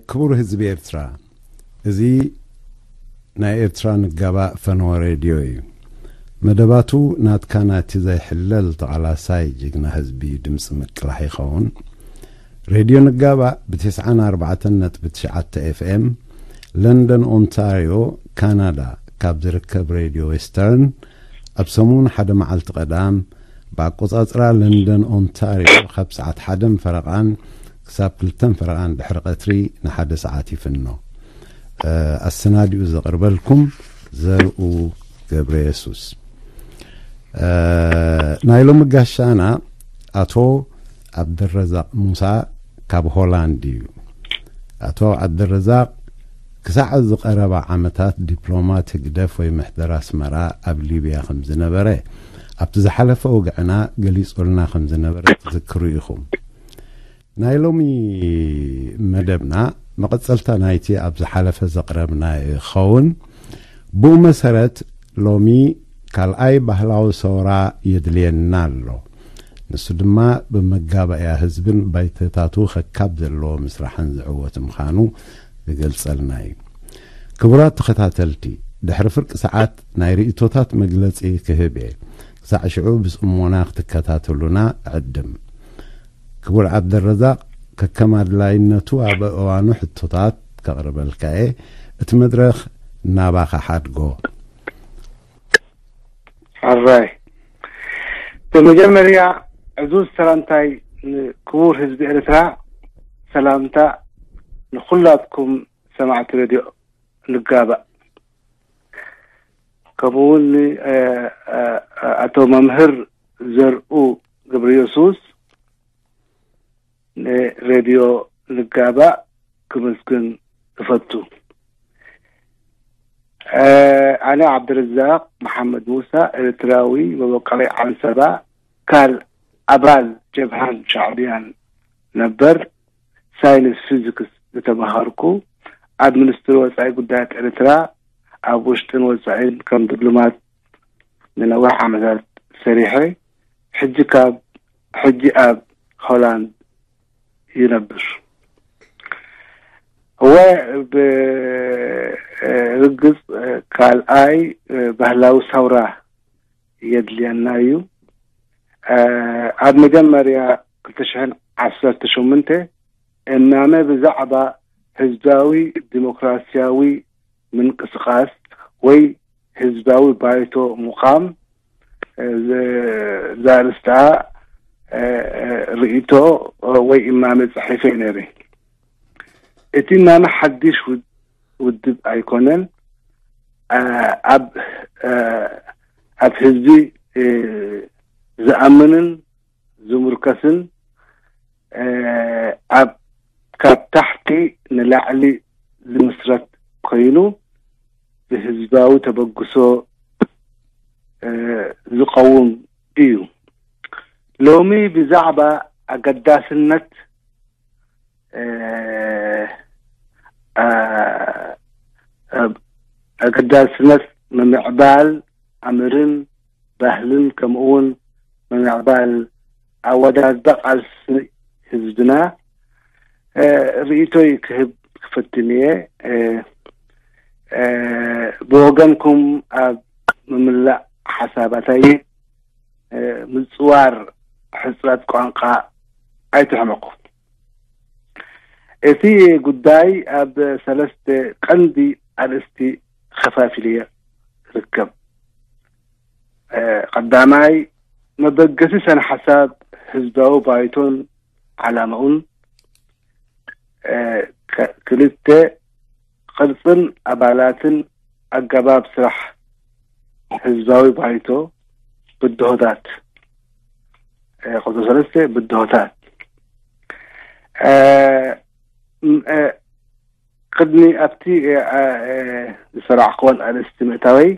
ክቡር ህዝቢ ኤርትራ፣ እዚ ናይ ኤርትራ ንጋባእ ፈነወ ሬድዮ እዩ። መደባቱ ናትካ ናቲ ዘይሕለል ተቓላሳይ ጅግና ህዝቢ ድምፂ ምቅላሕ ይኸውን። ሬድዮ ንጋባእ ብ94.9 ኤፍኤም ለንደን ኦንታርዮ ካናዳ ካብ ዝርከብ ሬድዮ ዌስተርን ኣብ ሰሙን ሓደ መዓልቲ ቀዳም ብኣቆጻጽራ ለንደን ኦንታርዮ ካብ ሰዓት ሓደን ፈረቓን ክሳብ ክልተን ፈረቓን ድሕሪ ቀትሪ ንሓደ ሰዓት ይፍኖ። ኣሰናዲኡ ዘቕርበልኩም ዘርኡ ገብረ የሱስ። ናይ ሎሚ ጋሻና ኣቶ ዓብደረዛቕ ሙሳ ካብ ሆላንድ እዩ። ኣቶ ዓብደረዛቕ ክሳዕ ዝቐረባ ዓመታት ዲፕሎማት ህግደፍ ወይ ምሕደር ኣስመራ ኣብ ሊብያ ከም ዝነበረ ኣብቲ ዝሓለፈ ወግዕና ገሊጹልና ከም ዝነበረ ትዝክሩ ኢኹም። ናይ ሎሚ መደብና መቐጸልታ ናይቲ ኣብ ዝሓለፈ ዘቕረብና ይኸውን። ብኡ መሰረት ሎሚ ካልኣይ ባህላዊ ሰውራ የድልየና ኣሎ። ንሱ ድማ ብመጋባእያ ህዝብን ባይቶታቱ ከካብ ዘለዎ ምስራሕን ዝዕወት ምዃኑ ዝገልጸልና እዩ። ክቡራት ተኸታተልቲ፣ ድሕሪ ፍርቂ ሰዓት ናይ ርእይቶታት መግለጺ ክህብ እየ። ክሳዕ ሽዑ ብጽሞና ክትከታተሉና እዕድም። ክቡር ዓብደረዛቕ፣ ከከም ኣድላይነቱ ኣብ እዋኑ ሕቶታት ከቕርበልካ እየ። እቲ መድረኽ ናባኻ ሓድጎ። ሕራይ፣ ብመጀመርያ ዕዙዝ ሰላምታይ ንክቡር ህዝቢ ኤርትራ፣ ሰላምታ ንኹላትኩም ሰማዕቲ ሬድዮ ንጋባእ። ከምኡ እውን ኣቶ መምህር ዘርኡ ገብረየሱስ ንሬድዮ ንጋባእ ክምስግን እፈቱ። ኣነ ዓብደረዛቅ መሓመድ ሙሳ፣ ኤርትራዊ፣ መበቆለይ ዓንሰባ፣ ካል ኣባል ጀብሃን ሻዕብያን ነበር። ሳይንስ ፊዚክስ ዝተማሃርኩ፣ ኣብ ሚኒስትሪ ወጻኢ ጉዳያት ኤርትራ ኣብ ውሽጥን ወጻኢን ከም ዲፕሎማት ንነዊሕ ዓመታት ሰሪሐ። ሕጂ ካብ ሕጂ ኣብ ሆላንድ ይነብር። እወ፣ ብርግጽ ካልኣይ ባህላዊ ሰውራ የድልየና እዩ። ኣብ መጀመርያ ክልተ ሽሕን ዓሰርተ ሸሞንተ እማመ ብዛዕባ ህዝባዊ ዲሞክራሲያዊ ምንቅስቃስ ወይ ህዝባዊ ባይቶ ምዃም ዘርእስታ ርእይቶ ወይ እማመ ጽሒፈ ነይረ። እቲ እማመ ሓድሽ ውድብ ኣይኮነን። ኣብ ኣብ ህዝቢ ዝኣምንን ዝምርከስን ኣብ ካብ ታሕቲ ንላዕሊ ዝምስረት ኮይኑ ብህዝባዊ ተበግሶ ዝቐውም እዩ። ሎሚ ብዛዕባ ኣገዳስነት ኣገዳስነት ምምዕባል ኣምርን ባህልን ከምኡ እውን ምምዕባል ኣወዳድባ ቃልሲ ህዝብና ርእይቶይ ክህብ ክፍትን እየ። ብወገንኩም ኣብ ምምላእ ሓሳባተይ ምጽዋር ሕጽረት ቋንቋ ኣይትሕመቁ። እቲ ጉዳይ ኣብ ሰለስተ ቀንዲ ኣርእስቲ ከፋፊልየ ርከብ። ቀዳማይ፣ መበገሲ ሰነ ሓሳብ ህዝባዊ ባይቶን ዓላማኡን፣ ክልተ፣ ቅርጽን ኣባላትን ኣገባብ ስራሕ ህዝባዊ ባይቶ ብድሆታት። ቁጽሪ ሰለስተ፣ ብድሆታት። ቅድሚ ኣብቲ ዝሰራሕክዎን ኣርእስቲ ምእታወይ፣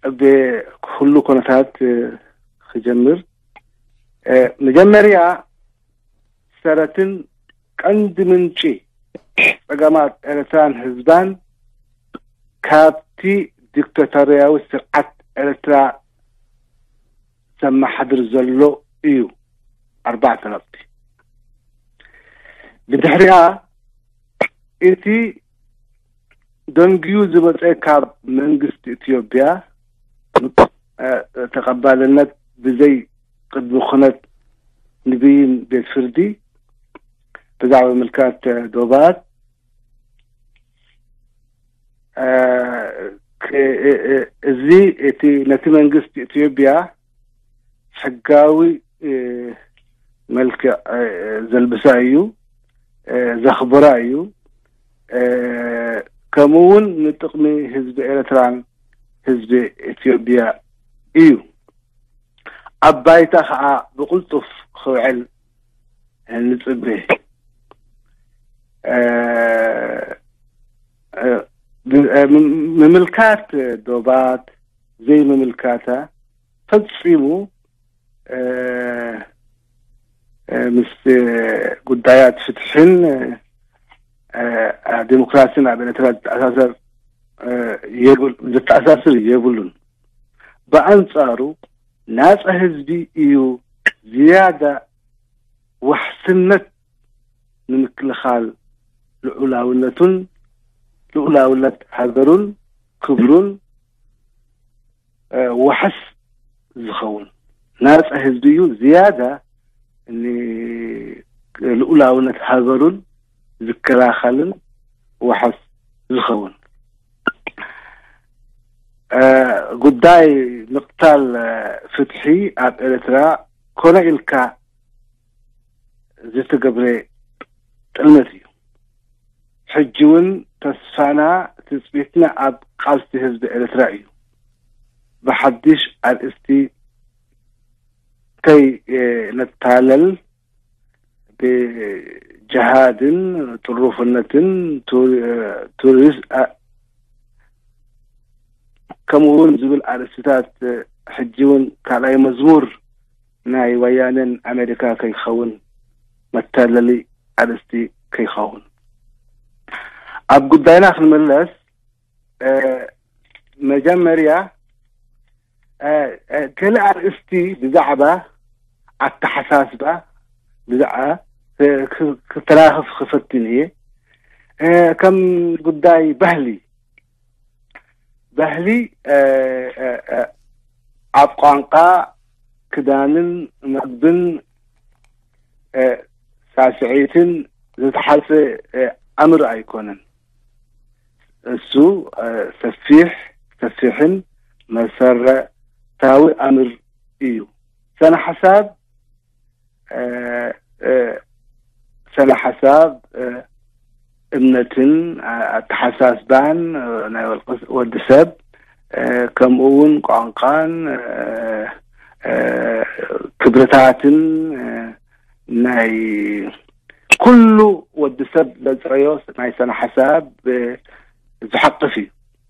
ብኩሉ ኩነታት ክጀምር። መጀመርያ፣ ሰረትን ቀንዲ ምንጪ ጸገማት ኤርትራን ህዝባን ካብቲ ዲክታቶርያዊ ስርዓት ኤርትራ ዘመሓድር ዘሎ እዩ። ኣርባዕተ ነጥቢ። ብድሕሪኣ እቲ ደንግዩ ዝመጸ ካብ መንግስቲ ኢትዮጵያ፣ እ፣ ተቐባልነት ብዘይ ቅድሚ ኩነት ንብይን ቤት ፍርዲ ብዛዕባ ምልካት ዶባት፣ እ፣ ክ-፣ እ፣ እ፣ እዚ እቲ ነቲ መንግስቲ ኢትዮጵያ ሕጋዊ፣ እ፣ መልክዕ፣ እ፣ ዘልብሳ እዩ፣ እ፣ ዘኽብራ እዩ። እ፣ ከምኡ እውን ንጥቕሚ ህዝቢ ኤርትራን ህዝቢ ኢትዮጵያ እዩ። ኣብ ባይታ ከዓ ብቕልጡፍ ክውዕል ንጽበ። እ፣ እ፣ ብ-፣ እ፣ ም-፣ ምምልካት ዶባት ዘይምምልካታ ፈጺሙ፣ እ፣ እ፣ ምስ ጉዳያት ፍትሕን፣ እ፣ እ፣ ዲሞክራሲን ኣብ ኤርትራ ዝተኣሳሰር፣ እ፣ የብል-፣ ዝተኣሳስር የብሉን። ብኣንጻሩ ናጻ ህዝቢ እዩ ዝያዳ ዋሕስነት ንምክልኻል ልዑላውነቱን ልዑላውነት ሃገሩን ክብሩን፣ እ፣ ዋሕስ ዝኸውን። ናጻ ህዝቢ እዩ ዝያዳ ንልኡላውነት ሃገሩን ዝከላኸልን ዋሕስ ዝኸውን። እ፣ ጉዳይ ምቕታል፣ እ፣ ፍትሒ ኣብ ኤርትራ ኮነ ኢልካ ዝተገብረ ጥልመት እዩ። ሕጂ እውን ተስፋና ትጽቢትና ኣብ ቃልሲ ህዝቢ ኤርትራ እዩ። ብሓድሽ ኣርእስቲ ከይ፣ እ፣ ነታለል ብጅሃድን ጥሩፍነትን ቱ-፣ እ፣ ቱሪስት፣ እ፣ ከምኡ እውን ዝብል ኣርእስታት፣ እ፣ ሕጂ እውን ካልኣይ መዝሙር ናይ ወያነን ኣሜሪካ ከይኸውን፣ መታለሊ ኣርእስቲ ከይኸውን። ኣብ ጉዳይና ክንምለስ፣ እ፣ መጀመርያ፣ እ፣ እ፣ ገለ ኣርእስቲ ብዛዕባ ኣተሓሳስባ፣ ብዛዕባ፣ እ፣ ክ-፣ ክተናኽፍ ክፈትን እየ። እ፣ ከም ጉዳይ ባህሊ፣ ባህሊ፣ እ፣ እ፣ እ፣ ኣብ ቋንቋ፣ ክዳንን መግብን፣ እ፣ ሳስዒትን ዝተሓጸ፣ እ፣ ኣምር ኣይኮነን። እሱ፣ እ፣ ሰፊሕ፣ ሰፊሕን መሰረታዊ ኣምር እዩ። ሰነ ሓሳብ፣ እ፣ እ፣ ሰነ ሓሳብ፣ እ፣ እምነትን፣ ኣ-፣ ኣተሓሳስባን፣ እ፣ ናይ ወልቂ-፣ ወዲ ሰብ፣ እ፣ ከምኡ እውን ቋንቋን፣ እ፣ እ፣ ክብርታትን፣ እ፣ ናይ ኩሉ ወዲ ሰብ ዘጽረዮ ናይ ሰነ ሓሳብ፣ እ፣ ዝሓቅፍ እዩ።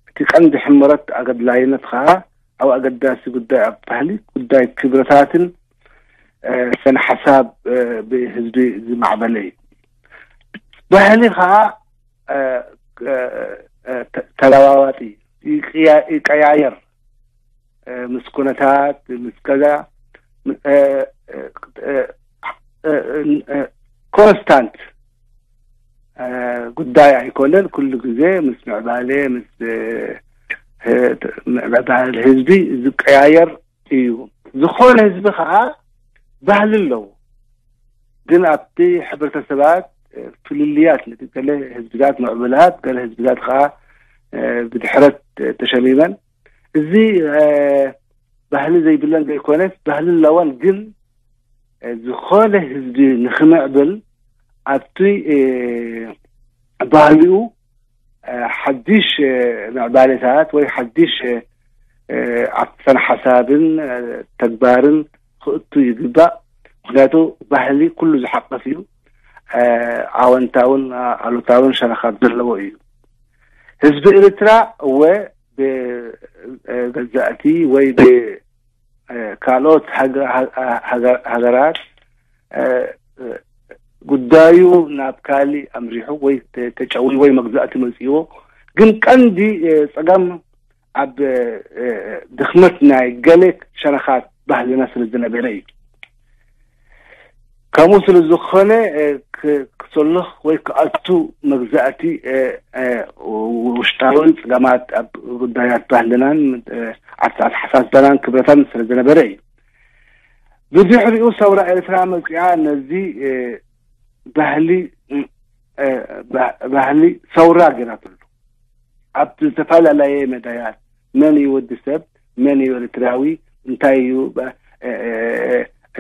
እቲ ቀንዲ ሕመረት ኣገድላይነት ኸዓ ኣብ ኣገዳሲ ጉዳይ ኣብ ባህሊ፣ ጉዳይ ክብርታትን፣ እ፣ ሰነ ሓሳብ፣ እ፣ ብህዝቢ ዝማዕበለ እዩ። ባህሊ ኸዓ፣ እ፣ እ፣ እ፣ ተ-፣ ተለዋዋጢ፣ ይቅያ-፣ ይቀያየር። እ፣ ምስ ኩነታት፣ ምስ ገዛ፣ እ፣ እ፣ እ፣ እ፣ እ፣ ኮንስታንት፣ እ፣ ጉዳይ ኣይኮነን። ኩሉ ግዜ ምስ ምዕባለ፣ ምስ፣ እ፣ እ፣ ምዕባለ ህዝቢ ዝቀያየር እዩ። ዝኾነ ህዝቢ ኸዓ ባህሊ ኣለዎ። ግን ኣብቲ ሕብረተሰባት፣ እ፣ ፍልልያት፣ ነቲ ገለ ህዝብታት ምዕቡላት፣ ገለ ህዝብታት ኸዓ፣ እ፣ ብድሕረት ተሸሚመን። እዚ፣ እ፣ ባህሊ ዘይብለን ዘይኮነስ፣ ባህሊ ኣለወን። ግን፣ እ፣ ዝኾነ ህዝቢ ንኽምዕብል ኣብቲ፣ እ፣ ባህሊኡ፣ እ፣ ሓድሽ፣ እ፣ ምዕባለታት ወይ ሓድሽ፣ እ፣ እ፣ ኣብ ሰነ ሓሳብን፣ እ፣ ተግባርን ክእቱ ይግባእ። ምኽንያቱ ባህሊ ኩሉ ዝሓቅፍ እዩ። እ፣ ኣወንታውን፣ እ፣ ኣሉታውን ሸነኻት ዘለዎ እዩ። ህዝቢ ኤርትራ እወ ብ-፣ እ፣ ገዛእቲ ወይ ብ-፣ እ፣ ካልኦት ሃገ-፣ ሃ-፣ ሃገ-፣ ሃገራት፣ እ፣ እ፣ ጉዳዩ ናብ ካሊእ ኣምሪሑ ወይ ተ-፣ ተጨውዩ ወይ መግዛእቲ መጺዎ፣ ግን ቀንዲ፣ እ፣ ጸገም ኣብ፣ እ፣ ድኽመት ናይ ገለ ሸነኻት ባህልና ስለ ዝነበረ እዩ። ከምኡ ስለ ዝኾነ ክሰልኽ ወይ ክኣቱ መግዛእቲ ውሽጣውን ጸገማት ኣብ ጉዳያት ባህልናን ኣተሓሳስባናን ክብረታን ስለ ዝነበረ እዩ። ብድሕሪኡ ሰውራ ኤርትራ መጽኣ ነዚ ባህሊ ባህሊ ሰውራ ገይራትሉ። ኣብ ዝተፈላለየ መዳያት መን እዩ ወዲ ሰብ፣ መን እዩ ኤርትራዊ፣ እንታይ እዩ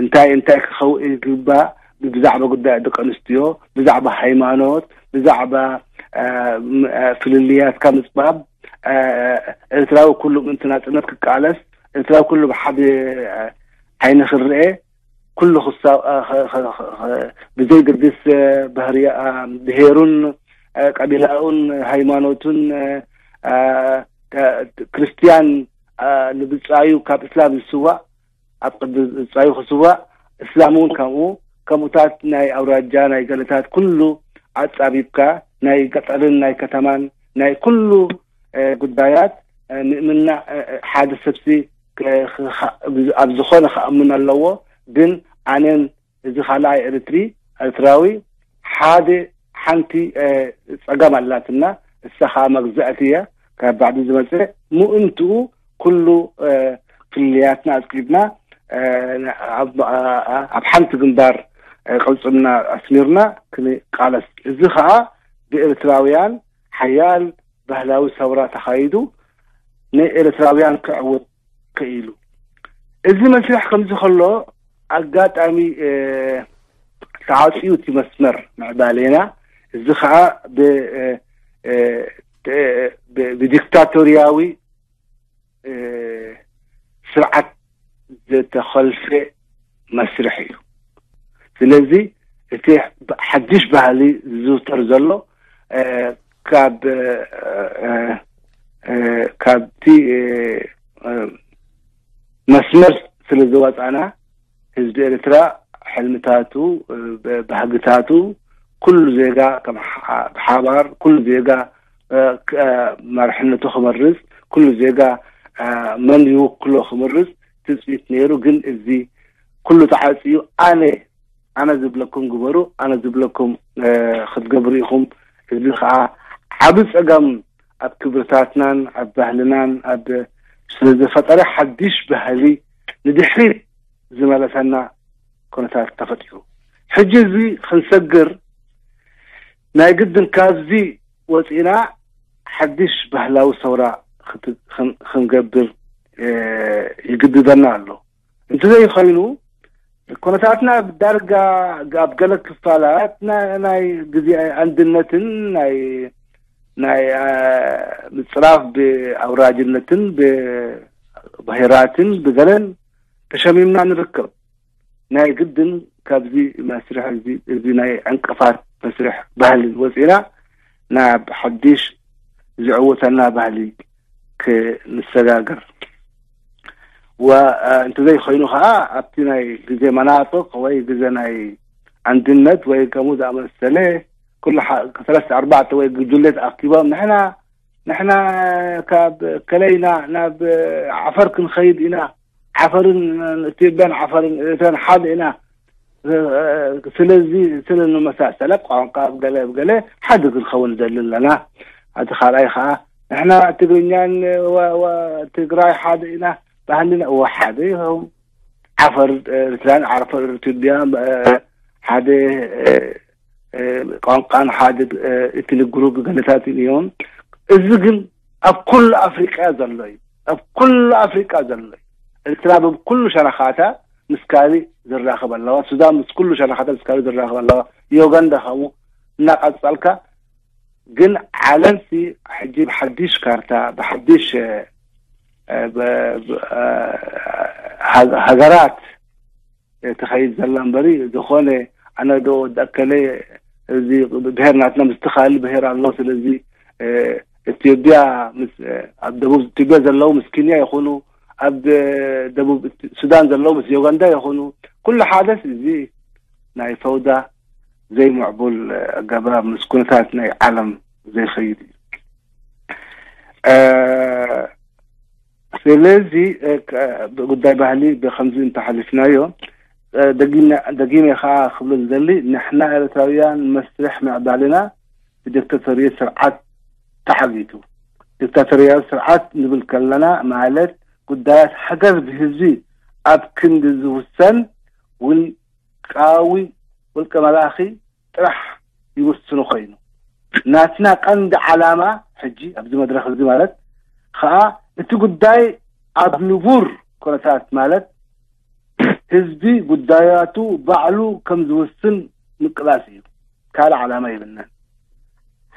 እንታይ እንታይ ክኸው ይግባእ፣ ብዛዕባ ጉዳይ ደቂ ኣንስትዮ፣ ብዛዕባ ሃይማኖት፣ ብዛዕባ ፍልልያትካ ምጽባብ፣ ኤርትራዊ ኩሉ ምእንቲ ናጽነት ክቃለስ፣ ኤርትራዊ ኩሉ ብሓደ ዓይኒ ክርአ፣ ኩሉ ክሳ ብዘይ ግድስ ባህርያ ብሄሩን ቀቢላኡን ሃይማኖቱን ክርስትያን ንብጻዩ ካብ እስላም ዝስዋእ ኣብ ቅዲ ብጻዩ ክስዋእ፣ እስላም እውን ከምኡ፣ ከምኡታት ናይ ኣውራጃ ናይ ገለታት ኩሉ ኣጻቢብካ ናይ ገጠርን ናይ ከተማን ናይ ኩሉ ጉዳያት ምእምና ሓደ ሰብሲ ኣብ ዝኾነ ክኣምን ኣለዎ። ግን ኣነን እዚ ካልኣይ ኤርትሪ ኤርትራዊ ሓደ ሓንቲ ጸገም ኣላትና፣ እሳ ከዓ መግዛእቲ እያ። ካብ ባዕዲ ዝመፀ ምእንትኡ ኩሉ ፍልልያትና ኣጽቂብና ኣብ ሓንቲ ግንባር ቅልጽምና ኣስሚርና ክንቃለስ። እዚ ከዓ ብኤርትራውያን ሓያል ባህላዊ ሰውራ ተኻይዱ ንኤርትራውያን ክዕውት ክኢሉ። እዚ መስርሕ ከምዚ ከሎ ኣጋጣሚ ተዓፅዩ እቲ መስመር ምዕባሌና። እዚ ከዓ ብዲክታቶርያዊ ስርዓት ዝተኸልፈ መስርሕ እዩ። ስለዚ እቲ ሓድሽ ባህሊ ዝዝውተር ዘሎ ካብ ካብቲ መስመር ስለ ዝወፃና ህዝቢ ኤርትራ ሕልምታቱ፣ ባህግታቱ፣ ኩሉ ዜጋ ከም ብሓባር ኩሉ ዜጋ መርሕነቱ ክመርፅ፣ ኩሉ ዜጋ መን ይውክሎ ክመርፅ ትፅቢት ነይሩ። ግን እዚ ኩሉ ተዓፅዩ ኣነ ኣነ ዝብለኩም ግበሩ፣ ኣነ ዝብለኩም ክትገብሩ ኢኹም። እዚ ከዓ ዓብ ፀገም ኣብ ክብርታትናን ኣብ ባህልናን ኣብ ስለ ዝፈጠረ ሓድሽ ባህሊ ንድሕሪት ዝመለሰና ኩነታት ተፈጢሩ። ሕጂ እዚ ክንሰግር ናይ ግድን ካብዚ ወፂና ሓድሽ ባህላዊ ሰውራ ክንገብር ይግድደና ኣሎ። እንተዘይኮይኑ ኩነታትና ብዳርጋ ኣብ ገለ ክፋላት ናይ ግዜ ኣንድነትን ናይ ናይ ምፅራፍ ብኣውራጅነትን ብብሄራትን ብገለን ተሸሚምና ንርከብ። ናይ ግድን ካብዚ መስርሕ እዚ ናይ ዕንቅፋት መስርሕ ባህሊ ወፂና ናብ ሓድሽ ዝዕውተና ባህሊ ክንሰጋገር ወ እንተዘይኮይኑ ከዓ ኣብቲ ናይ ግዜ መናጥቕ ወይ ግዜ ናይ ኣንድነት ወይ ከምኡ ዝኣመሰለ ኩሉ ሰለስተ ኣርባዕተ ወይ ጉጅለት ኣኪቦም ንሕና ንሕና ካብ ከለይና ናብ ዓፈር ክንኸይድ ኢና፣ ዓፈርን ኢትዮጵያን ዓፈርን ኤርትራን ሓደ ኢና። ስለዚ ስለ ንመሳሰለ ቋንቋ ብገለ ብገለ ሓደ ክንኸውን ደሊ ኣለና። እቲ ካልኣይ ከዓ ንሕና ትግርኛን ትግራይ ሓደ ኢና፣ ባህልና እወ ሓደ ይኸውን። ዓፈር ኤርትራን ዓፈር ኢትዮጵያ ሓደ ቋንቋን ሓደ ኢትኒክ ግሩፕ ገለታት እዮም። እዚ ግን ኣብ ኩሉ ኣፍሪቃ ዘሎ እዩ። ኣብ ኩሉ ኣፍሪቃ ዘሎ እዩ። ኤርትራ ብኩሉ ሸነኻታ ምስ ካሊእ ዝራኸብ ኣለዋ። ሱዳን ምስ ኩሉ ሸነኻታ ምስ ካሊእ ዝራኸብ ኣለዋ። ዩጋንዳ ከምኡ እናቐጸልካ ግን ዓለምሲ ሕጂ ብሓድሽ ካርታ ብሓድሽ ሃገራት ትኸይድ ዘላ እምበሪ ዝኾነ ኣነ ዶ ወዲ ኣከለ እዚ ብሄር ናትና ምስ ትኻሊ ብሄር ኣሎ። ስለዚ ኢትዮጵያ ኣብ ደቡብ ኢትዮጵያ ዘለዉ ምስ ኬንያ ይኹኑ ኣብ ደቡብ ሱዳን ዘለዉ ምስ ዩጋንዳ ይኹኑ ኩሉ ሓደስ እዚ ናይ ፈውዳ ዘይምዕቡል ኣገባብ ምስ ኩነታት ናይ ዓለም ዘይኸይድ እዩ። ስለዚ ጉዳይ ባህሊ ብከምዚ እንተሓሊፍናዮ ደጊመ ከዓ ክብሎ ዝደሊ፣ ንሕና ኤርትራውያን መስርሕ ምዕባለና ብዲክታቶርያዊ ስርዓት ተዓጊቱ። ዲክታቶርያዊ ስርዓት ንብል ከለና ማለት ጉዳያት ሃገር ብህዝቢ ኣብ ክንዲ ዝውሰን ውልቃዊ ውልቀ መላኺ ጥራሕ ይውስኑ ኮይኑ፣ ናትና ቀንዲ ዓላማ ሕጂ ኣብዚ መድረኽ እዚ ማለት ኸኣ እቲ ጉዳይ ኣብ ንቡር ኮነታት ማለት ህዝቢ ጉዳያቱ ባዕሉ ከም ዝውስን ምቅላስ እዩ። ካልእ ዓላማ የብልናን።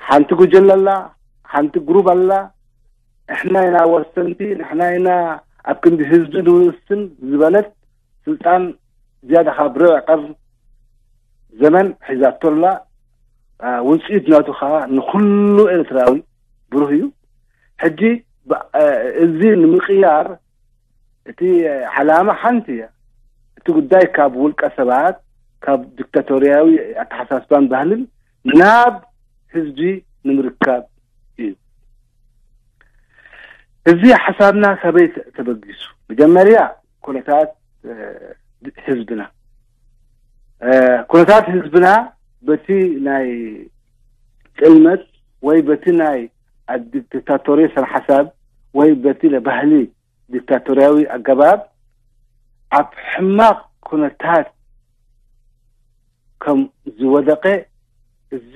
ሓንቲ ጉጀለ ኣላ፣ ሓንቲ ግሩብ ኣላ፣ ንሕና ኢና ወሰንቲ፣ ንሕና ኢና ኣብ ክንዲ ህዝቢ ንውስን ዝበለት ስልጣን ዝያዳ ካብ ርብዕ ቀርኒ ዘመን ሒዛቶ ኣላ። ውፅኢት ናቱ ከዓ ንኩሉ ኤርትራዊ ብሩህ እዩ። ሕጂ እዚ ንምቅያር እቲ ዓላማ ሓንቲ እያ። እቲ ጉዳይ ካብ ውልቀ ሰባት፣ ካብ ዲክታቶርያዊ ኣተሓሳስባን ባህልን ናብ ህዝቢ ንምርካብ እዩ። እዚ ሓሳብና ከበይ ተበጊሱ? መጀመርያ ኩነታት ህዝብና ኩነታት ህዝብና በቲ ናይ ጥልመት ወይ በቲ ናይ ዲክታቶሪ ስነ ሓሳብ ወይ በቲ ናይ ባህሊ ዲክታቶርያዊ ኣገባብ ኣብ ሕማቕ ኩነታት ከም ዝወደቐ እዚ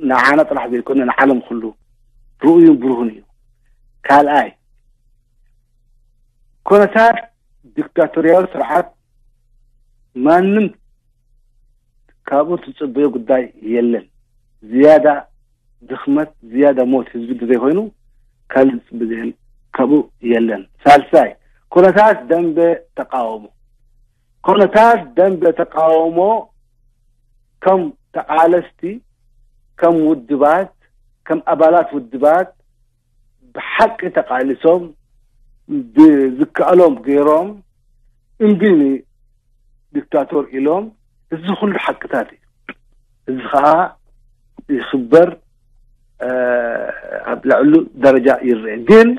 ንዓና ጥራሕ ዘይኮነ ንዓለም ኩሉ ርኡዩን ብሩህን እዩ። ካልኣይ ኩነታት ዲክታቶርያዊ ስርዓት ማንም ካብኡ ትጽበዮ ጉዳይ የለን። ዝያዳ ድኽመት፣ ዝያዳ ሞት ህዝቢ እንተዘይኮይኑ ካልእ ዝጽበ ዘየል- ካብኡ የለን። ሳልሳይ ኩነታት ደንበ ተቃውሞ። ኩነታት ደንበ ተቃውሞ ከም ተቃለስቲ፣ ከም ውድባት፣ ከም ኣባላት ውድባት ብሓቂ ተቃሊሶም ብዝከኣሎም ገይሮም እምቢ ንዲክታቶር ኢሎም፣ እዚ ኩሉ ሓቅታት እዩ። እዚ ከዓ ይኽበር ኣብ ልዕሉ ደረጃ ይረአ። ግን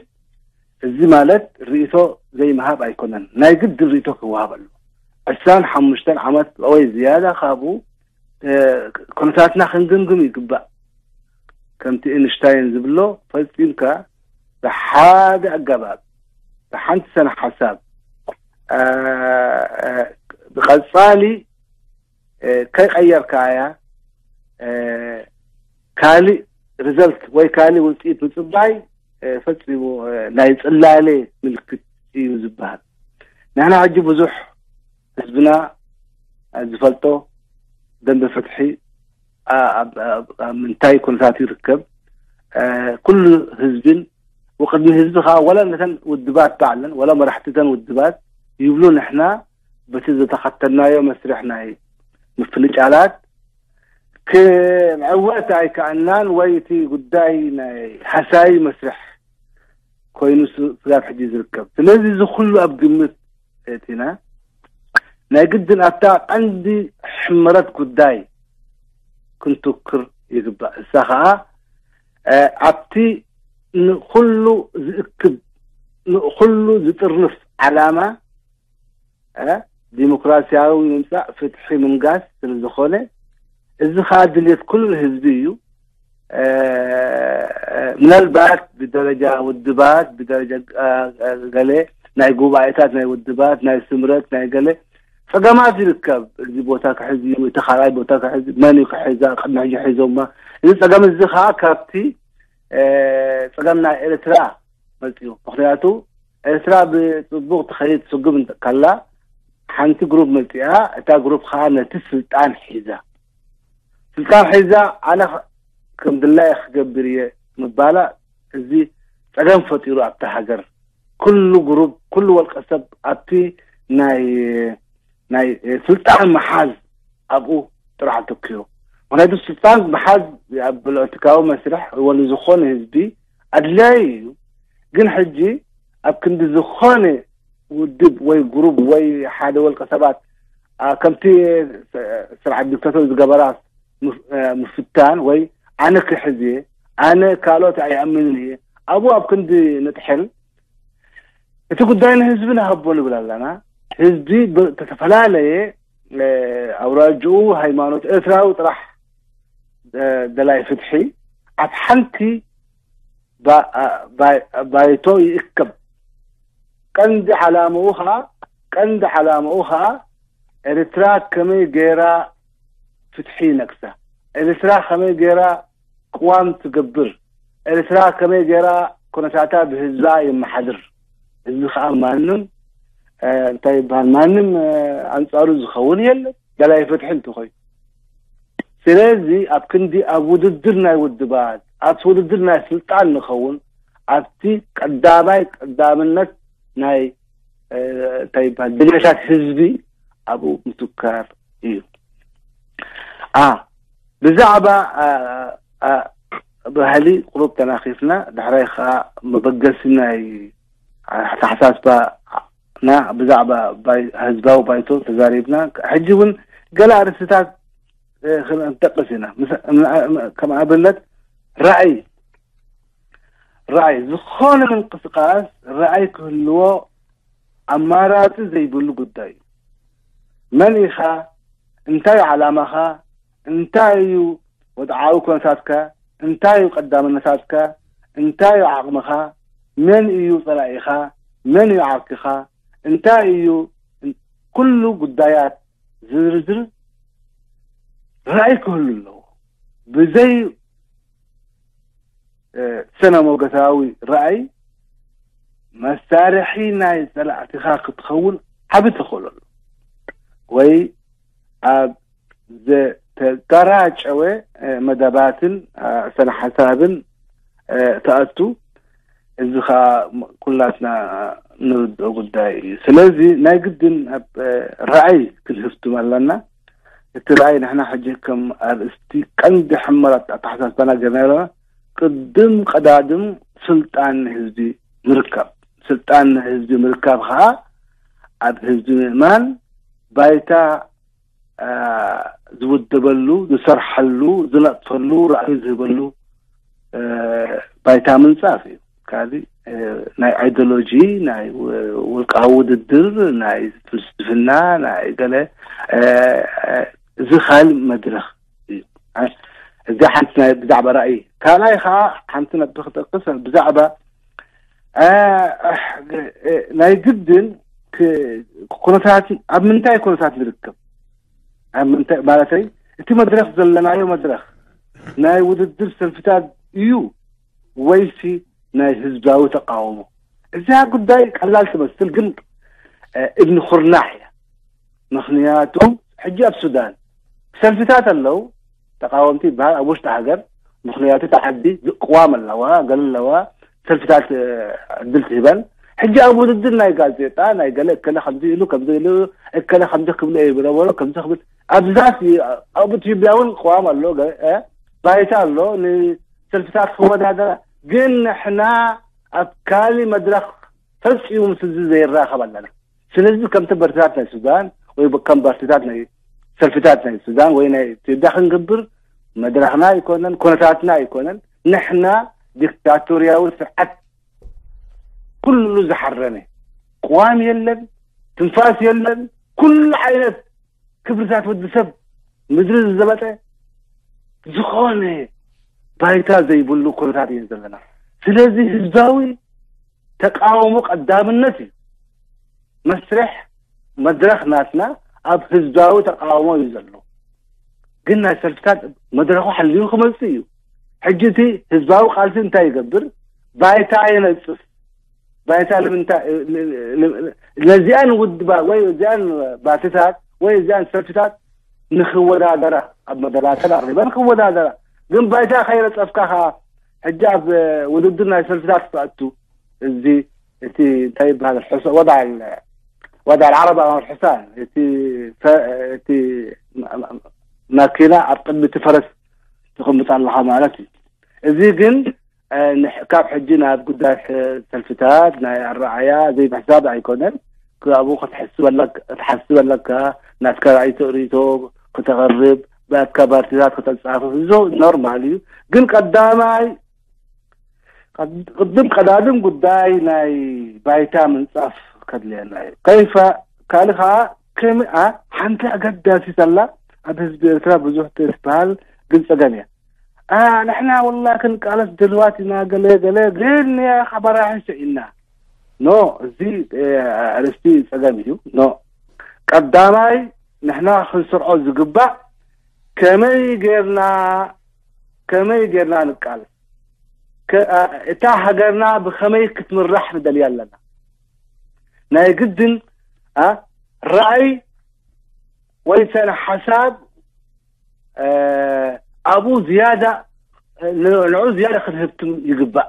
እዚ ማለት ርእይቶ ዘይምሃብ ኣይኮነን። ናይ ግድን ርእይቶ ክወሃብ ኣሎ። ዕስራን ሓሙሽተን ዓመት ወይ ዝያዳ ካብኡ ኩነታትና ክንግምግም ይግባእ። ከምቲ ኤንሽታይን ዝብሎ ፈጺምካ ብሓደ ኣገባብ ብሓንቲ ሰነ ሓሳብ ብቐጻሊ ከይቀየርካያ ካልእ ሪዘልት ወይ ካልእ ውፅኢት ምፅባይ ፈፂሙ ናይ ፅላለ ምልክት እዩ ዝበሃል። ንሕና ሕጂ ብዙሕ ህዝብና ዝፈልጦ ደንበ ፍትሒ ኣብ ምንታይ ኩነታት ይርከብ፣ ኩሉ ህዝብን ወቅድሚ ህዝቢ ከዓ ወላ ነተን ውድባት ባዕለን ወላ መራሕትተን ውድባት ይብሉ ንሕና በቲ ዝተኸተልናዮ መስርሕ ናይ ምፍንጫላት ክንዕወት ኣይከኣልናን ወይ እቲ ጉዳይ ናይ ሓሳዊ መስርሕ ኮይኑ ስጋብ ሕጂ ዝርከብ። ስለዚ እዚ ኩሉ ኣብ ግምት እቲና ናይ ግድን ኣብታ ቀንዲ ሕመረት ጉዳይ ክንትክር ይግባእ። እሳ ከዓ ኣብቲ ንኩሉ ዝእክብ ንኩሉ ዝጥርንፍ ዓላማ ዲሞክራሲያዊ ምምፃእ ፍትሒ ምንጋስ ስለዝኾነ እዚ ከዓ ድልየት ኩሉ ህዝቢ እዩ። ምናልባት ብደረጃ ውድባት ብደረጃ ገለ ናይ ጉባኤታት ናይ ውድባት ናይ ስምረት ናይ ገለ ፀገማት ይርከብ። እዚ ቦታ ክሕዝ እዩ፣ እቲ ካልኣይ ቦታ ክሕዝ፣ መን እዩ ክሕዛ፣ ቅድሚ ሕጂ ሒዞማ። እዚ ፀገም እዚ ከዓ ካብቲ ፀገም ናይ ኤርትራ መፅኡ። ምክንያቱ ኤርትራ ብፅቡቅ ትኸይድ ትስጉም ከላ ሓንቲ ግሩፕ መፂኣ፣ እታ ግሩፕ ከዓ ነቲ ስልጣን ሒዛ ስልጣን ሒዛ ኣነ ከም ድላየ ክገብር እየ ምባላ እዚ ፀገም ፈጢሩ ኣብታ ሃገር። ኩሉ ግሩፕ ኩሉ ወልቀ ሰብ ኣብቲ ናይ ናይ ስልጣን ምሓዝ ኣብኡ ጥራሕ ኣተኪሩ። ምክንያቱ ስልጣን ምሓዝ ኣብ ፖለቲካዊ መስርሕ ወ ንዝኾነ ህዝቢ ኣድላዩ እዩ። ግን ሕጂ ኣብ ክንዲ ዝኾነ ውድብ ወይ ግሩፕ ወይ ሓደ ወልቀ ሰባት ከምቲ ስርዓት ዲክታቶር ዝገበራ ምፍታን ወይ ኣነ ክሕዝ እየ ኣነ ካልኦት ኣይኣምንን እየ ኣብኡ ኣብ ክንዲ ንጥሕል እቲ ጉዳይ ንህዝቢ ንሃቦ ንብል ኣለና። ህዝቢ ብተፈላለየ እ፣ ኣውራጅኡ ሃይማኖት ኤርትራዊ ጥራሕ፣ እ፣ ደላይ ፍትሒ ኣብ ሓንቲ ባ-፣ ባ-፣ ባይቶ ይእከብ። ቀንዲ ዓላምኡ ኸኣ፣ ቀንዲ ዓላምኡ ኸኣ ኤርትራ ከመይ ገይራ ፍትሒ ይነግሳ፣ ኤርትራ ከመይ ገይራ ቅዋም ትገብር፣ ኤርትራ ከመይ ገይራ ኩነታታ ብህዝባ የመሓድር። እዚ ኸኣ ማንም፣ እ፣ እንታይ ይበሃል፣ ማንም፣ እ፣ ኣንጻሩ ዝኸውን የለን፣ ደላይ ፍትሒ እንተኾይኑ። ስለዚ ኣብ ክንዲ ኣብ ውድድር ናይ ውድባት፣ ኣብቲ ውድድር ናይ ስልጣን ንኸውን፣ ኣብቲ ቀዳማይ ቀዳምነት ናይ፣ እ፣ እንታይ ይበሃል፣ ድሌታት ህዝቢ ኣብኡ ምትኳር እዩ። ኣ፣ ብዛዕባ፣ ኣ፣ ኣ፣ ባህሊ ቁሩብ ተናኺፍና፣ ድሕራይ ኸኣ መበገሲ ናይ ኣተሓሳስባና ብዛዕባ ባይ-፣ ህዝባዊ ባይቶ ተዛሪብና። ሕጂ እውን ገለ ኣርእስትታት፣ እ፣ ክን-፣ ክንጠቅስ ኢና። ምስ-፣ ም-፣ ም-፣ ከም ኣብነት ራእይ፣ ራእይ፣ ዝኾነ ምንቅስቃስ ራእይ ክህልዎ ኣማራጺ ዘይብሉ ጉዳይ እዩ። መን ኢኻ? እንታይ እዩ ዓላማኻ? እንታይ እዩ ወድዓዊ ኩነታትካ? እንታይ እዩ ቀዳምነታትካ? እንታይ እዩ ዓቕምኻ? መን እዩ ጸላኢኻ? መን እዩ ዓርክኻ? እንታይ እዩ? ኩሉ ጉዳያት ዝርዝር ራእይ ክህሉ ኣለዎ። ብዘይ፣ እ፣ ስነ ሞገሳዊ ራእይ መሳርሒ ናይ ጸላእትኻ ክትኸውን ዓቢ ተኽእሎ ኣሎ። ወይ ኣብ ዘተጋራጨወ፣ እ፣ መደባትን፣ እ፣ ስነ ሓሳብን፣ እ፣ ትኣቱ። እዚ ኸኣ ኩላትና ንርድኦ ጉዳይ እዩ። ስለዚ ናይ ግድን ኣብ፣ እ፣ ራእይ ክንህፍትም ኣለና። እቲ ራእይ ንሕና ሕጂ ከም ኣርእስቲ ቀንዲ ሕመራት ኣተሓሳስባና ገይርና ኣለና። ቅድም ቀዳድም ስልጣን ህዝቢ ምርካብ። ስልጣን ህዝቢ ምርካብ ኸኣ ኣብ ህዝቢ ምእማን፣ ባይታ፣ እ፣ ዝውደበሉ፣ ዝሰርሐሉ፣ ዝነጥፈሉ፣ ራእዩ ዝህበሉ፣ እ፣ ባይታ ምንጻፍ እዩ። ካዚ፣ እ፣ ናይ ኣይዲዮሎጂ፣ ናይ ው-፣ ውልቃዊ ውድድር፣ ናይ ፍልስፍና፣ ናይ ገለ፣ እ፣ እ፣ እዚ ካልእ መድረኽ እዩ። እ፣ እዚ ሓንቲ ናይ ብዛዕባ ራእይ። ካልኣይ ኸኣ ሓንቲ ነጥቢ ክጠቅስ ብዛዕባ፣ እ፣ እ፣ ናይ ግድን ክ-፣ ኩነታት፣ ኣብ ምንታይ ኩነታት ንርከብ? ኣብ ምንታይ፣ ማለተይ፣ እቲ መድረኽ ዘለናዮ መድረኽ ናይ ውድድር ሰልፍታት እዩ ወይሲ ናይ ህዝባዊ ተቃውሞ? እዛ ጉዳይ ቀላል ትመስል፣ ግን፣ እ፣ እብኒ ኩርናዕ እያ። ምኽንያቱ ሕጂ ኣብ ሱዳን ሰልፍታት ኣለዉ፣ ተቃወምቲ ይበሃል ኣብ ውሽጢ ሃገር። ምኽንያቱ እታ ዓዲ ቅዋም ኣለዋ፣ ገለ ኣለዋ፣ ሰልፍታት፣ እ፣ ዕድል ትህበን። ሕጂ ኣብ ውድድር ናይ ጋዜጣ፣ ናይ ገለ እከለ ከምዚ ኢሉ፣ ከምዚ ኢሉ፣ እከለ ከምዚ ክብሎ እዩ ዝነበሮ፣ ከምዚ ክብል፣ ኣብዛት እዩ፣ ኣብ ኢትዮጵያ እውን ቅዋም ኣሎ፣ ገ-፣ እ፣ ባይታ ኣሎ፣ ንሰልፍታት ክወዳደራ። ግን ንሕና ኣብ ካሊ መድረኽ ፈጺሙ ምስ እዚ ዘይራኸብ ኣለና። ስለዚ ከምቲ ፓርቲታት ናይ ሱዳን ወይ ከም ፓርቲታት ናይ ሰልፍታት ናይ ሱዳን ወይ ናይ ኢትዮጵያ ክንገብር መድረኽና ኣይኮነን፣ ኮነታትና ኣይኮነን። ንሕና ዲክታቶርያዊ ስርዓት ኩሉ ዝሓረመ፣ ቅዋም የለን፣ ትንፋስ የለን፣ ኩሉ ዓይነት ክብርታት ወዲ ሰብ ምድሪ ዝዘበጠ ዝኾነ ባይታ ዘይብሉ ኩነታት እዩ ዘለና። ስለዚ ህዝባዊ ተቃውሞ ቀዳምነት እዩ። መስርሕ መድረኽ ናትና ኣብ ህዝባዊ ተቃውሞ እዩ ዘሎ። ግን ናይ ሰልፍታት መድረኹ ሓልዩ ክመጽእ እዩ። ሕጂ እቲ ህዝባዊ ቃልሲ እንታይ ይገብር? ባይታ የነጽፍ። ባይታ ንምንታይ፣ ን-፣ ን-፣ ነዚኣን ውድባ ወይ እዚኣን ፓርቲታት ወይ እዚኣን ሰልፍታት ንኽወዳደራ ኣብ መደባተን ኣቕሪበን ክወዳደራ። ግን ባይታ ከይነጸፍካ ኸኣ ሕጂ ኣብ ውድድር ናይ ሰልፍታት ክትኣቱ፣ እዚ እቲ እንታይ ይበሃል፣ ሕሶ-፣ ወድዓ ል-፣ ወድዓ ልዓረብ ኣማር ሕሳን፣ እቲ ፈ-፣ እቲ ማ-፣ ማ-፣ ማኪና ኣብ ቅድሚ እቲ ፈረስ ትቕምጥ ኣለኻ ማለት እዩ። እዚ ግን፣ እ፣ ንሕ-፣ ካብ ሕጂ ናብ ጉዳይ ሕ-፣ ሰልፍታት፣ ናይ ኣረኣእያ ዘይምሕሳብ ኣይኮነን። ካብኡ ክትሕስብ ኣለክ-፣ ክትሓስብ ኣለካ፣ ናትካ ርእይቶ፣ ርእይቶ ክተቕርብ፣ ናትካ ፓርቲታት ከተጻፍፍ፣ እዚ ኖርማል እዩ። ግን ቀዳማይ፣ ቀድ-፣ ቅድም ቀዳድም ጉዳይ ናይ ባይታ ምንጻፍ ከድልየና እዩ። ከይፈ-፣ ካልእ ከኣ ከም ሓንቲ ኣገዳሲት ኣላ ኣብ ህዝቢ ኤርትራ ብዙሕ ትበሃል ግን ጸገም እያ። ንሕና ወላ ክንቃለስ ድልዋት ኢና ገለ ገለ ግን ሓባራሒ ሰኢና ኖ እዚ ኣርእስቲ ጸገም እዩ። ኖ ቀዳማይ ንሕና ክንስርዖ ዝግባእ ከመይ ጌርና ከመይ ጌርና ንቃለስ እታ ሃገርና ብኸመይ ክትምራሕ ንደልያ ኣለና። ናይ ግድን ራእይ ወይ ሰነ ሓሳብ ኣብኡ ዝያዳ ንዑ ዝያዳ ክንህብትም ይግባእ።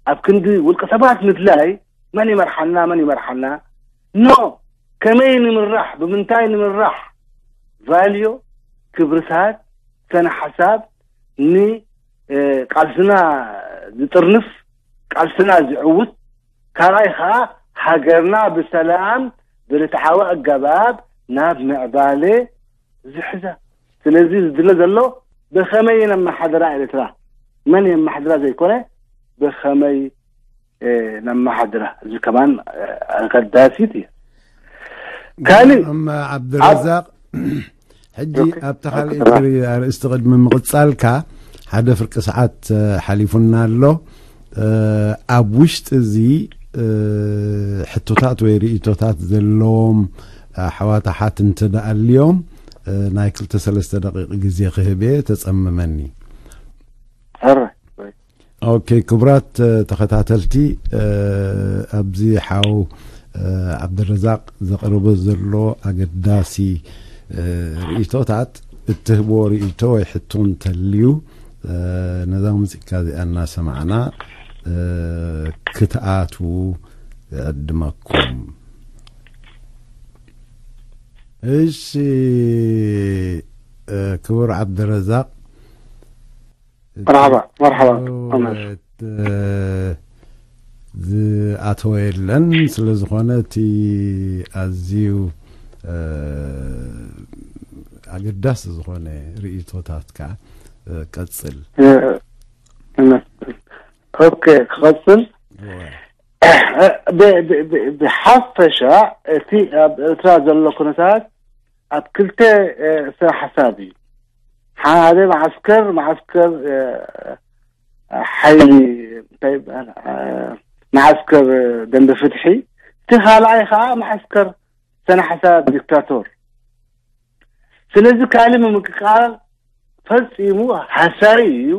ኣብ ክንዲ ውልቀ ሰባት ምድላይ መን ይመርሓና መን ይመርሓና ኖ ከመይ ንምራሕ ብምንታይ ንምራሕ ቫልዮ ክብርታት ሰነ ሓሳብ ንቃልስና ዝጥርንፍ ቃልስና ዝዕውት ካልኣይ ከዓ ሃገርና ብሰላም ብርትዓዊ ኣገባብ ናብ ምዕባለ ዝሕዛ። ስለዚ ዝድለ ዘሎ ብኸመይ ነመሓድራ ኤርትራ መን የመሓድራ ዘይኮነ ብኸመይ ነመሓድራ እዚ ከማን ኣገዳሲት እዩ። ካልእ ዓብድረዛቅ ሕጂ ኣብታ ካልኣይቲ ኣርእስቲ ቅድሚ ምቕጻልካ ሓደ ፍርቂ ሰዓት ሓሊፉና ኣሎ። ኣብ ውሽጢ እዚ ሕቶታት ወይ ርእቶታት ዘለዎም ኣሕዋት ኣሓት እንተ ደኣ ኣልዮም ናይ ክልተ ሰለስተ ደቂቕ ግዜ ክህብ እየ፣ ተጸምመኒ። ኦኬ፣ ክቡራት ተኸታተልቲ፣ ኣብዚ ሓው ዓብደረዛቅ ዘቕርቦ ዘሎ ኣገዳሲ ርእቶታት እትህቦ ርእቶ ወይ ሕቶ እንተልዩ ነዛ ሙዚቃ እዚኣ እናሰማዕና ክትኣትዉ ዕድመኩም። እሺ ክቡር ዓብደረዛቅ መርሓባ መርሓባ። ዝኣተወ የለን። ስለ ዝኾነ እቲ ኣዝዩ ኣገዳሲ ዝኾነ ርእቶታትካ ቀጽል። ኦኬ ክቐጽል። ብሓፈሻ እቲ ኣብ ኤርትራ ዘሎ ኩነታት ኣብ ክልተ ስራሕ ሓሳብ እዩ። ሓደ መዓስከር መዓስከር ሓይሊ እንታይ ይበሃል መዓስከር ደንበ ፍትሒ፣ እቲ ካልኣይ ከዓ መዓስከር ሰነ ሓሳብ ዲክታቶር። ስለዚ ካልእ ምምቅቃል ፈጺሙ ሃሳይ እዩ።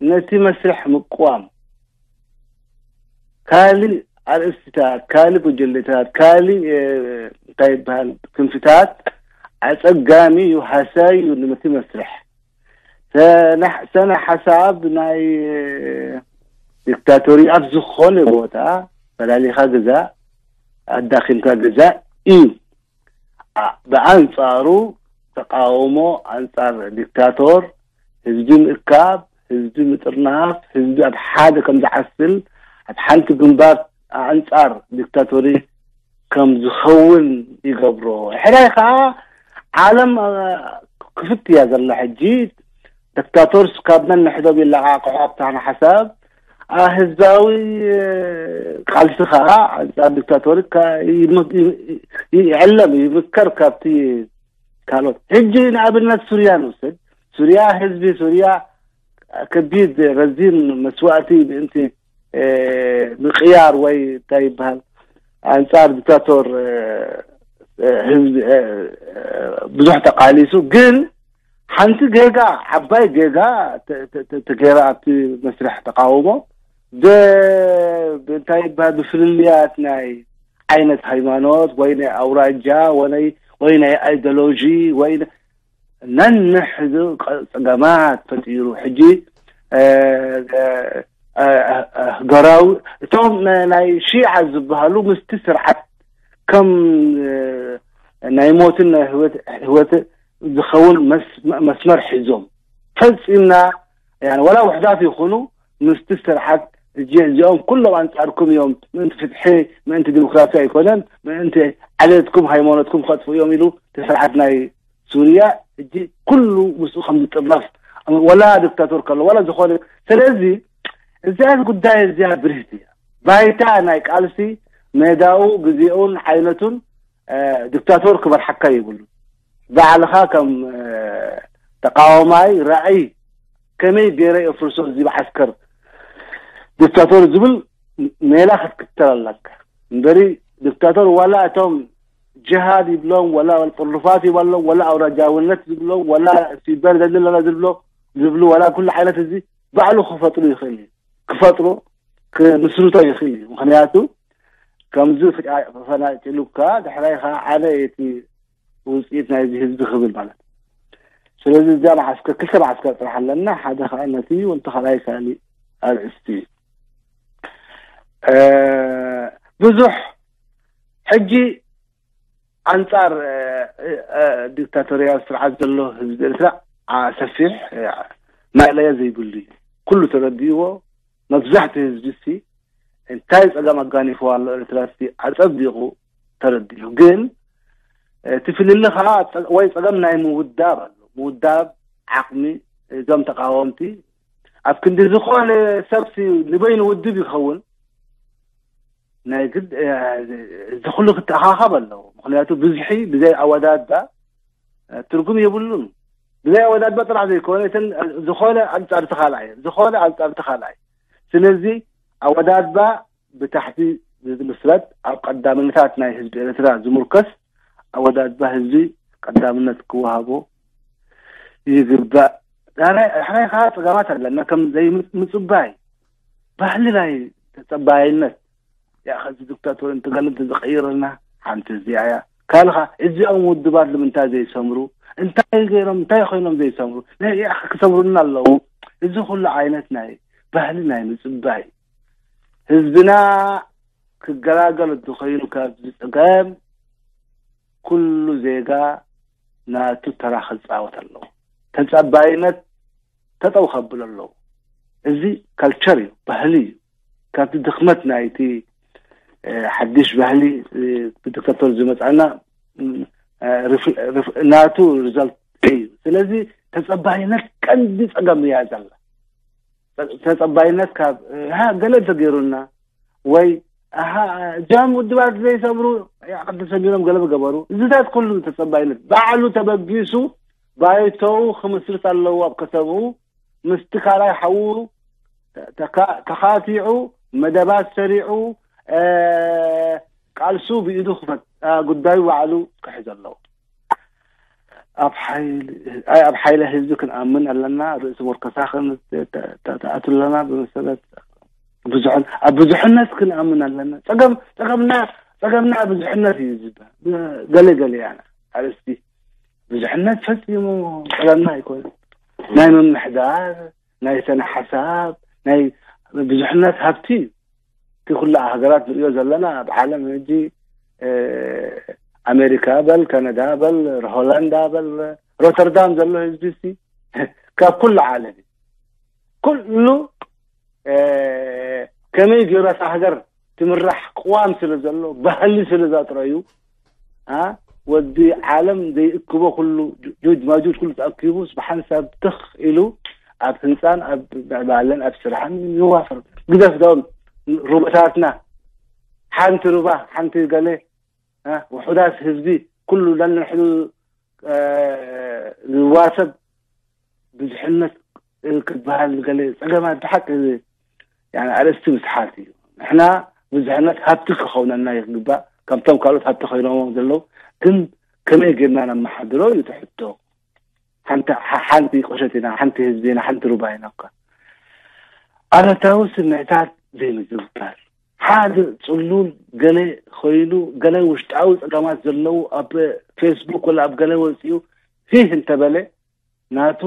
ነቲ መስርሕ ምቅዋም ካልእ ኣርእስትታት፣ ካልእ ጉጅለታት፣ ካልእ እንታይ ይበሃል ክንፍታት ኣጸጋሚ እዩ፣ ሃሳይ እዩ። ነቲ መስርሕ ሰነ ሓሳብ ናይ ዲክታቶሪ ኣብ ዝኾነ ቦታ ፈላሊኻ ግዛእ ኣዳኺምካ ግዛእ እዩ። ብኣንጻሩ ተቃውሞ ኣንጻር ዲክታቶር፣ ህዝቢ ምእካብ፣ ህዝቢ ምጥርናፍ፣ ህዝቢ ኣብ ሓደ ከም ዝዓስል፣ ኣብ ሓንቲ ግንባር ኣንጻር ዲክታቶሪ ከም ዝኸውን ይገብሮ። ሕራይ ከዓ ዓለም ክፍት እያ ዘላ ሕጂ። ዲክታቶርስ ካብ ነንሕዶም ይለቃቅሑ ኣብታ ሓሳብ ህዝባዊ ቃልሲ ከዓ ኣንጻር ዲክታቶሪ ይዕለም ይምከር ካብቲ ካልኦት። ሕጂ ንኣብነት ሱርያ ንውሰድ። ሱርያ ህዝቢ ሱርያ ከቢድ ረዚን መስዋእቲ ምእንቲ ምቅያር ወይ እንታይ ይበሃል ኣንጻር ዲክታቶር ህዝቢ ብዙሕ ተቃሊሱ፣ ግን ሓንቲ ጌጋ ዓባይ ጌጋ ተገይራ ኣብቲ መስርሕ ተቃውሞ እንታይ ይበሃል ብፍልልያት ናይ ዓይነት ሃይማኖት ወይ ናይ ኣውራጃ ወይ ናይ ኣይዲዮሎጂ ወይ ነንሕዙ ጸገማት ፈጢሩ። ሕጂ ገራዊ እቶም ናይ ሺዓ ዝበሃሉ ምስቲ ስርዓት ከም ናይ ሞትን ናይ ህይወት ዝኸውን መስመር ሒዞም ፈጺምና ወላ ውሕዳት ይኹኑ ምስቲ ስርዓት እዚኦም ኩሎም ኣንጻርኩም እዮም፣ ምእንቲ ፍትሒ፣ ምእንቲ ዲሞክራሲ ኣይኮነን፣ ምእንቲ ዓሌትኩም ሃይማኖትኩም ከጥፉ እዮም ኢሉ እቲ ስርዓት ናይ ሱርያ ሕጂ ኩሉ ምስኡ ከም ዝጥርነፍ ወላ ዲክታቶር ከሎ ወላ ዝኾነ። ስለዚ እዚኣ ጉዳይ እዚኣ ብርህቲ እያ። ባይታ ናይ ቃልሲ ሜዳኡ ግዜኡን ዓይነቱን ዲክታቶር ክመርሓካ ይብሉ። ባዕልኻ ከም ተቃዋማይ ራእይ ከመይ ገይረ የፍርሶ እዚ መዓስከር ዲክታቶር ዝብል ሜላ ክትክተል ኣለካ። እምበሪ ዲክታቶር ዋላ እቶም ጅሃድ ይብሎም፣ ዋላ ጥርፋት ይበሎም፣ ዋላ ኣውራጃውነት ዝብሎም፣ ዋላ ሲበር ዘለና ዝብሎ ዝብሉ ዋላ ኩሉ ዓይነት እዚ ባዕሉ ክፈጥሩ ይኽእል እዩ። ክፈጥሩ ክምስርቶ ይኽእል እዩ። ምክንያቱ ከምዚ ፈናጭሉካ ድሕራይ ከዓ ኣነ እቲ ውፅኢት ናይዚ ህዝቢ ክብል ማለት እዩ። ስለዚ እዛ መዓስከር ክልተ መዓስከር ጥራሕ ኣለና። ሓደ ከዓ ነቲ ወንቲ ካልኣይ ካሊእ ኣርእስቲ እዩ። ብዙሕ ሕጂ ኣንጻር ዲክታቶርያል ስርዓት ዘሎ ህዝቢ ኤርትራ ሰፊሕ ማእለያ ዘይብሉ እዩ። ኩሉ ተረዲእዎ። መብዛሕትኡ ህዝቢ ሲ እንታይ ጸገም ኣጋኒፍዋ ኣሎ ኤርትራ ሲ ኣጸቢቑ ተረዲኡ። ግን እቲ ፍልሊ ከዓ ወይ ጸገም ናይ ምውዳብ ኣሎ። ምውዳብ ዓቕሚ እዞም ተቃወምቲ ኣብ ክንዲ ዝኾነ ሰብሲ ንበይኑ ውድብ ይኸውን ናይ ግድ እዚ ኩሉ ክተኣኻኸብ ኣለዎ። ምክንያቱ ብዝሒ ብዘይ ኣወዳድባ ትርጉም የብሉን። ብዘይ ኣወዳድባ ጥራሕ ዘይኮነ እተን ዝኾነ ኣንጻርቲ ካልኣይ ዝኾነ ኣንጻርቲ ካልኣይ። ስለዚ ኣወዳድባ ብታሕቲ ዝምስረት ኣብ ቀዳምነታት ናይ ህዝቢ ኤርትራ ዝምርከስ ኣወዳድባ ህዝቢ ቀዳምነት ክወሃቦ ይግባእ። ዳሕራይ ዳሕራይ ከዓ ጸገማት ኣለና ከም ዘይምጽባይ ባህሊ ናይ ተጸባይነት። ያ ከዚ ዲክታቶር እንትገለ እንተዝቐይረልና ሓንቲ እዚኣ እያ። ካልኻ እዚኦም ውድባት ንምንታይ ዘይሰምሩ እንታይ ገይሮም እንታይ ኮይኖም ዘይሰምሩ ናይ ያ ክሰምሩና ኣለዉ። እዚ ኩሉ ዓይነት ናይ ባህሊ ናይ ምጽባይ ህዝብና ክገላገል እንተኾይኑ ካብዚ ጸገም ኩሉ ዜጋ ናቱ ተራ ክጻወት ኣለዎ። ተጸባይነት ተጠው ከብሎ ኣለዎ። እዚ ካልቸር እዩ፣ ባህሊ እዩ። ካብቲ ድኽመት ናይቲ ሓድሽ ባህሊ ብዲክታቶር ዝመጻና ናቱ ሪዛልት እዩ። ስለዚ ተጸባይነት ቀንዲ ጸገም እያ ዘላ። ተጸባይነት ካብ ገለ እንተገይሩና ወይ እዚኦም ውድባት ዘይሰብሩ ተሰሚሮም ገለ ገበሩ። እዚታት ኩሉ ተጸባይነት ባዕሉ ተበጊሱ ባይቶኡ ክምስርት ኣለዎ ኣብ ከተምኡ ምስቲ ካልኣይ ሓዉ ተኻቲዑ መደባት ሰሪዑ ቃልሱ ብኢዱ ክፈት ጉዳዩ ባዕሉ ክሕዝ ኣለዎ። ኣብ ሓይሊ ኣይ ኣብ ሓይሊ ህዝቢ ክንኣምን ኣለና። ርእሲ ሞርከሳ ተኣቱ ኣለና። ብመሰረት ብዙሕን ኣብ ብዙሕነት ክንኣምን ኣለና። ጸገም ጸገምና ጸገምና ብዙሕነት እዩ ዝበሃል። ገለ ገለ ያና ኣርእስቲ ብዙሕነት ፈጺሙ ጸገምና ኣይኮነን። ናይ ምምሕዳር ናይ ሰነ ሓሳብ ናይ ብዙሕነት ሃብቲ እዩ። እቲ ኩሉ ሃገራት ንሪኦ ዘለና ኣብ ዓለም ሕጂ ኣሜሪካ በል ካናዳ በል ሆላንዳ በል ሮተርዳም ዘሎ ህዝቢ ሲ ካብ ኩሉ ዓለም እዩ። ኩሉ ከመይ ገይሩ እታ ሃገር ትምራሕ ቅዋም ስለ ዘሎ ባህሊ ስለ ዘጥረዩ ወዲ ዓለም ዘይእክቦ ኩሉ ጁጅ ማጁጅ ኩሉ ተኣኪቡስ ብሓንሳብ ትኽ ኢሉ ኣብ ህንፃን ኣብ ምዕባለን ኣብ ስራሕን ይዋፈር። ግደፍ ዶም ሩባታትና ሓንቲ ሩባ ሓንቲ ገለ ውሑዳት ህዝቢ ኩሉ ነንሕዱ ዝዋሰብ ብዙሕነት ክበሃል ገለ ጸገማት ብሓቂ ኣርእስቲ ምስሓት እዩ። ንሕና ብዙሕነት ሃብቲ ክኸውነና ይግባእ። ከምቶም ካልኦት ሃብቲ ኮይኖም ዘለዉ ግን ከመይ ጌርና ነመሓድሮ እዩ ትሕቶ። ሓንቲ ሓንቲ ቁሸት ኢና፣ ሓንቲ ህዝቢ ኢና፣ ሓንቲ ሩባ ኢና እኳ። ኣረታዊ ስምዕታት ዘይምዝውታር። ሓደ ጽሉል ገለ ኮይኑ ገለ ውሽጣዊ ጸገማት ዘለዉ ኣብ ፌስቡክ ወላ ኣብ ገለ ወጺኡ ሂህ እንተበለ ናቱ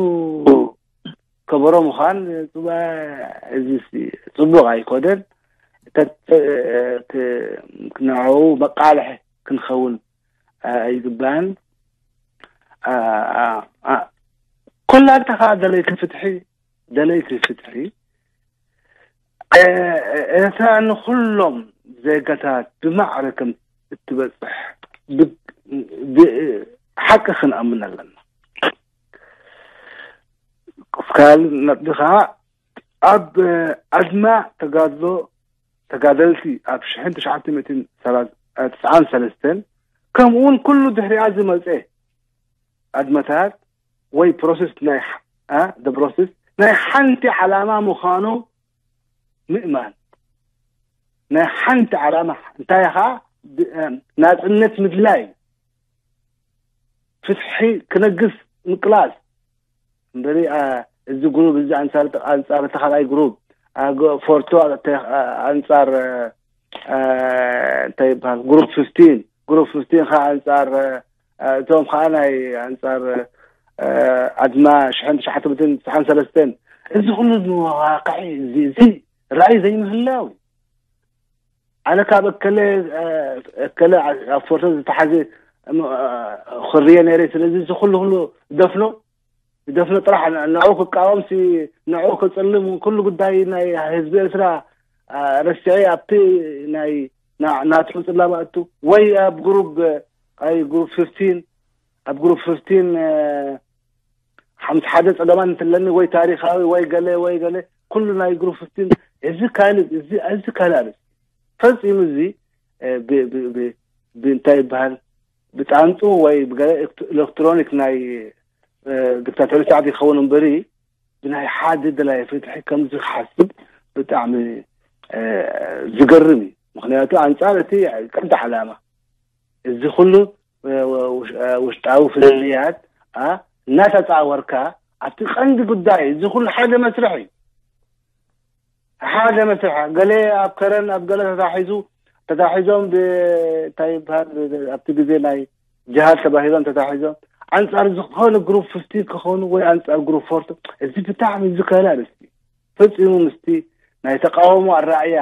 ከበሮ ምዃን ጽባ-፣ እዚ ሲ-፣ ጽቡቕ ኣይኮነን። ተ-፣ ተ-፣ ክ-፣ ንዕኡ መቃልሒ ክንኸውን ኣይግባእን። ኣ-፣ ኣ-፣ ኣ-፣ ኮላታ ከኣ ደለይቲ ፍትሒ፣ ደለይቲ ፍትሒ፣ እ-፣ ኤርትራ ንኹሎም ዜጋታት ብማዕረ ከም እትበጽሕ ብ-፣ ብ-፣ ሓቂ ክንኣምን ኣለና። ካልእ ነጥቢ ከኣ ኣብ ኣድማ ተጋድሎ ተጋደልቲ ኣብ ሽሕን ትሽዓተ ሚእትን ሰላሳ፣ ትስዓን ሰለስተን ከምኡ እውን ኩሉ ድሕሪኣ ዝመፀ ኣድመታት ወይ ፕሮሰስ ናይ ፕሮሰስ ናይ ሓንቲ ዓላማ ምዃኑ ምእማን፣ ናይ ሓንቲ ዓላማ እንታይ ኸዓ ናፅነት ምድላይ፣ ፍትሒ ክነግስ ምቅላስ እምበሪ፣ እዚ ግሩብ እዚ ኣንፃር ኣንፃር ተኻልኣይ ግሩብ፣ ፎርቶ ኣንፃር እንታይ ይበሃል፣ ግሩፕ ፍፍቲን፣ ግሩፕ ፍፍቲን ከዓ ኣንፃር እቶም ከዓ ናይ ኣንፃር ኣድማ ሽሕን ትሽዓተ ሚእትን ትስዓን ሰለስተን። እዚ ኩሉ መዋቅዒ እዚ ራእይ ዘይምህላው እዩ። ኣነ ካብ እከለ እከለ ኣብ ፎርቶ ዝተሓዘ ክርየ ነይረ። ስለዚ እዚ ኩሉ ኩሉ ደፍኖ ዝደፍነ ጥራሕ ንዕኡ ክቃወም ሲ ንዕኡ ክፅልም ኩሉ ጉዳይ ናይ ህዝቢ ኤርትራ ረስዒ ኣብቲ ናይ ናቱ ፅላም ኣእቱ ወይ ኣብ ግሩብ ኣይ ግሩብ ፍፍቲን ኣብ ግሩብ ፍፍቲን ሓምስ ሓደ ፀገማት እንትለኒ ወይ ታሪካዊ ወይ ገለ ወይ ገለ ኩሉ ናይ ግሩብ ፍፍቲን እዚ ካልእ እዚ ካልእ ኣርእስቲ ፈፂሙ እዚ እንታይ ይበሃል ብጣንጡ ወይ ብገለ ኤሌክትሮኒክ ናይ ዲክታቶሪ ስርዓት ይኸውን እምበሪ ብናይ ሓደ ደላይ ፍትሒ ከምዚ ክሓስብ ብጣዕሚ ዝገርም እዩ። ምክንያቱ ኣንፃር እቲ ቀንዲ ዓላማ እዚ ኩሉ ውሽጣዊ ፍልልያት እናተፃወርካ ኣብቲ ቀንዲ ጉዳይ እዚ ኩሉ ሓደ መስርሕ እዩ። ሓደ መስርሕ ገለ ኣብ ከረን ኣብ ገለ ተታሒዙ ተታሒዞም እንታይ ይበሃል ኣብቲ ግዜ ናይ ጅሃድ ተባሂሎም ተታሒዞም ኣንፃር ዝኾነ ግሩፕ ፍፍቲ ክኾኑ ወይ ኣንፃር ግሩፕ ፎርቶ እዚ ብጣዕሚ ዝከላ ደስ ፈፂሙ ምስቲ ናይ ተቃውሞ ኣረኣያ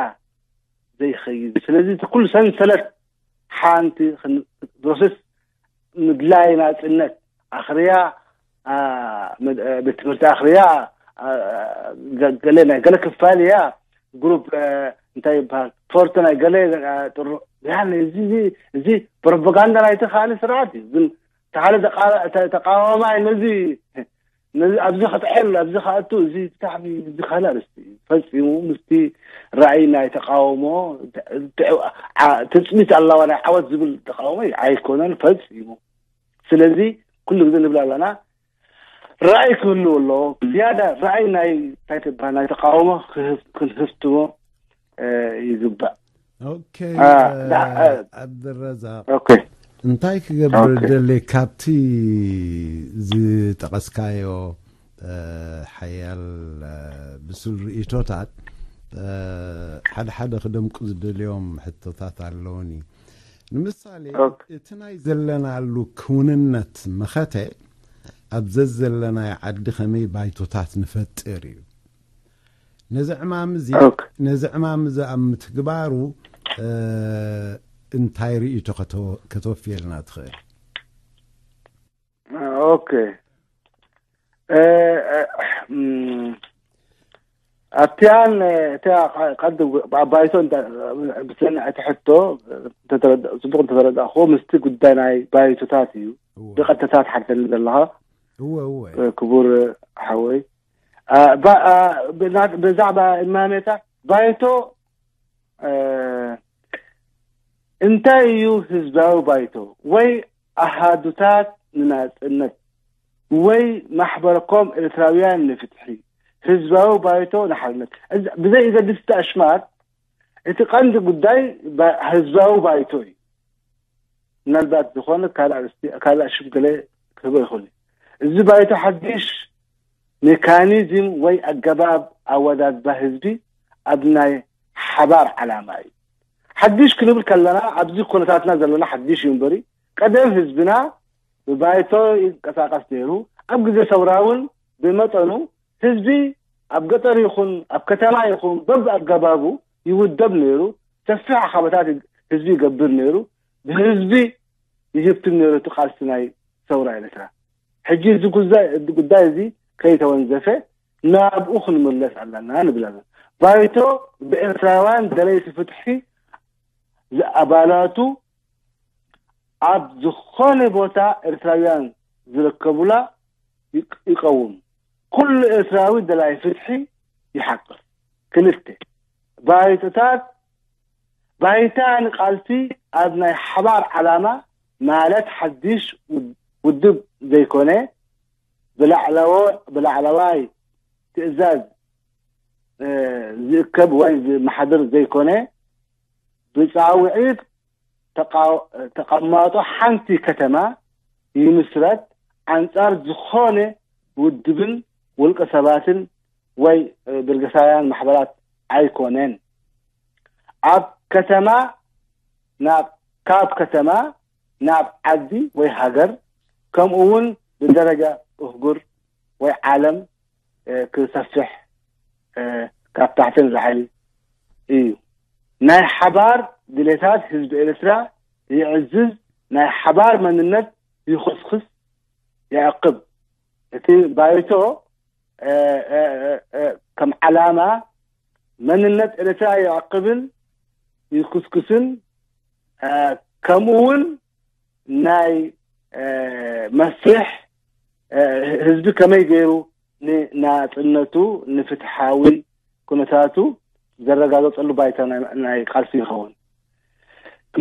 ዘይኸይድ። ስለዚ እቲ ኩሉ ሰንሰለት ሓንቲ ፕሮሰስ ምድላይ ናፅነት ኣኽርያ ቤት ትምህርቲ ኣኽርያ ገለ ናይ ገለ ክፋል እያ ግሩፕ እንታይ ይበሃል ፎርቶ ናይ ገለ ጥሩ እዚ እዚ ፕሮፓጋንዳ ናይቲ ካልእ ስርዓት እዩ። ግን ተሓለ ተቃዋማይ ነዚ ነዚ ኣብዚ ክጥሕል ኣብዚ ክኣቱ እዚ ብጣዕሚ እዚ ካልእ ኣርእስቲ እዩ። ፈፂሙ ምስቲ ራእይ ናይ ተቃውሞ ትፅቢት ኣለዋ ናይ ዓወት ዝብል ተቃውሞ ኣይኮነን ፈፂሙ። ስለዚ ኩሉ ግዜ ንብል ኣለና ራእይ ክህልው ኣለዎ። ዝያዳ ራእይ ናይ እንታይ ትበሃል ናይ ተቃውሞ ክንህፍትዎ ይግባእ። ኦኬ ዓብድረዛቅ እንታይ ክገብር ደሊ ካብቲ ዝጠቐስካዮ ሓያል ብሱል ርእቶታት ሓደ ሓደ ክደምቁ ዝደልዮም ሕቶታት ኣለውኒ። ንምሳሌ እቲ ናይ ዘለናሉ ክውንነት መኸተ ኣብ ዘዘለናይ ዓዲ ከመይ ባይቶታት ንፈጥር እዩ። ነዚ ዕማም እዚ ነዚ ዕማም እዚ ኣብ ምትግባሩ እንታይ ርእይቶ ከተወፍየልና ትኽእል? ኦኬ ኣብቲኣን እታ ቀዲ ባይቶ ብሰንዐ እቲ ሕቶ ጽቡቅ እንተተረዳእኩዎ ምስቲ ጉዳይ ናይ ባይቶታት እዩ። ብቀጥታት ሓተኒ ዘለኻ እወ እወ ክቡር ሓወይ ብዛዕባ እማሜታ ባይቶ እንታይ እዩ ህዝባዊ ባይቶ ወይ ኣሃዱታት ንናጽነት ወይ ማሕበረኮም ኤርትራውያን ንፍትሒ ህዝባዊ ባይቶ ንሓርነት ብዘይ ዘድስቲ ኣሽማት እቲ ቀንዲ ጉዳይ ህዝባዊ ባይቶ እዩ። ምናልባት ዝኾነ ካልእ ሽም ገለ ክህቦ ይኽእል እዩ። እዚ ባይቶ ሓድሽ ሜካኒዝም ወይ ኣገባብ ኣወዳድባ ህዝቢ ኣብ ናይ ሓባር ዓላማ እዩ። ሓድሽ ክንብል ከለና ኣብዚ ኩነታትና ዘለና ሓድሽ እዩ እምበሪ ቀደም ህዝብና ብባይቶ ይንቀሳቀስ ነይሩ። ኣብ ግዜ ሰውራ እውን ብመጠኑ ህዝቢ ኣብ ገጠር ይኹን ኣብ ከተማ ይኹን በብኣገባቡ ይውደብ ነይሩ። ሰፊሕ ኣኻበታት ህዝቢ ይገብር ነይሩ። ብህዝቢ ይህብትም ነይሩ እቲ ቃልሲ ናይ ሰውራ ኤርትራ። ሕጂ እዚ ጉዳይ እዚ ከይተወንዘፈ ናብኡ ክንምለስ ኣለና ንብል ኣለና። ባይቶ ብኤርትራውያን ደለይቲ ፍትሒ ዝኣባላቱ ኣብ ዝኾነ ቦታ ኤርትራውያን ዝርከቡላ ይቀውም። ኩሉ ኤርትራዊ ደላይ ፍትሒ ይሓቅፍ። ክልተ ባይቶታት ባይታ ንቃልሲ ኣብ ናይ ሓባር ዓላማ ማለት ሓድሽ ውድ- ውድብ ዘይኮነ፣ ብላዕለዎ- ብላዕለዋይ ትእዛዝ፣ እ፣ ዝእከብ ወይ ዝመሓድር ዘይኮነ፣ ብጻውዒት ተቃ- ተቐማጦ ሓንቲ ከተማ ይምስረት፣ ኣንጻር ዝኾነ ውድብን ውልቀ ሰባትን ወይ፣ እ፣ ብርጌሳውያን ማሕበራት ኣይኮነን። ኣብ ከተማ ናብ- ካብ ከተማ ናብ ዓዲ ወይ ሃገር፣ ከምኡ እውን ብደረጃ እህጉር ወይ ዓለም፣ እ፣ ክሰፍሕ፣ እ፣ ካብ ታሕቲ ንላዕሊ እዩ። ናይ ሓባር ድሌታት ህዝቢ ኤርትራ ይዕዝዝ፣ ናይ ሓባር መንነት ይኹስኹስ፣ ይዕቅብ። እቲ ባይቶ፣ እ፣ እ፣ እ፣ እ፣ ከም ዓላማ መንነት ኤርትራ ይዕቅብን ይኩስኩስን፣ እ፣ ከምኡ እውን ናይ፣ እ፣ መስርሕ፣ እ፣ ህዝቢ ከመይ ገይሩ ንናጽነቱ፣ ንፍትሓዊ ኩነታቱ ዘረጋገጸሉ ባይታ ናይ- ናይ ቃልሲ ይኸውን።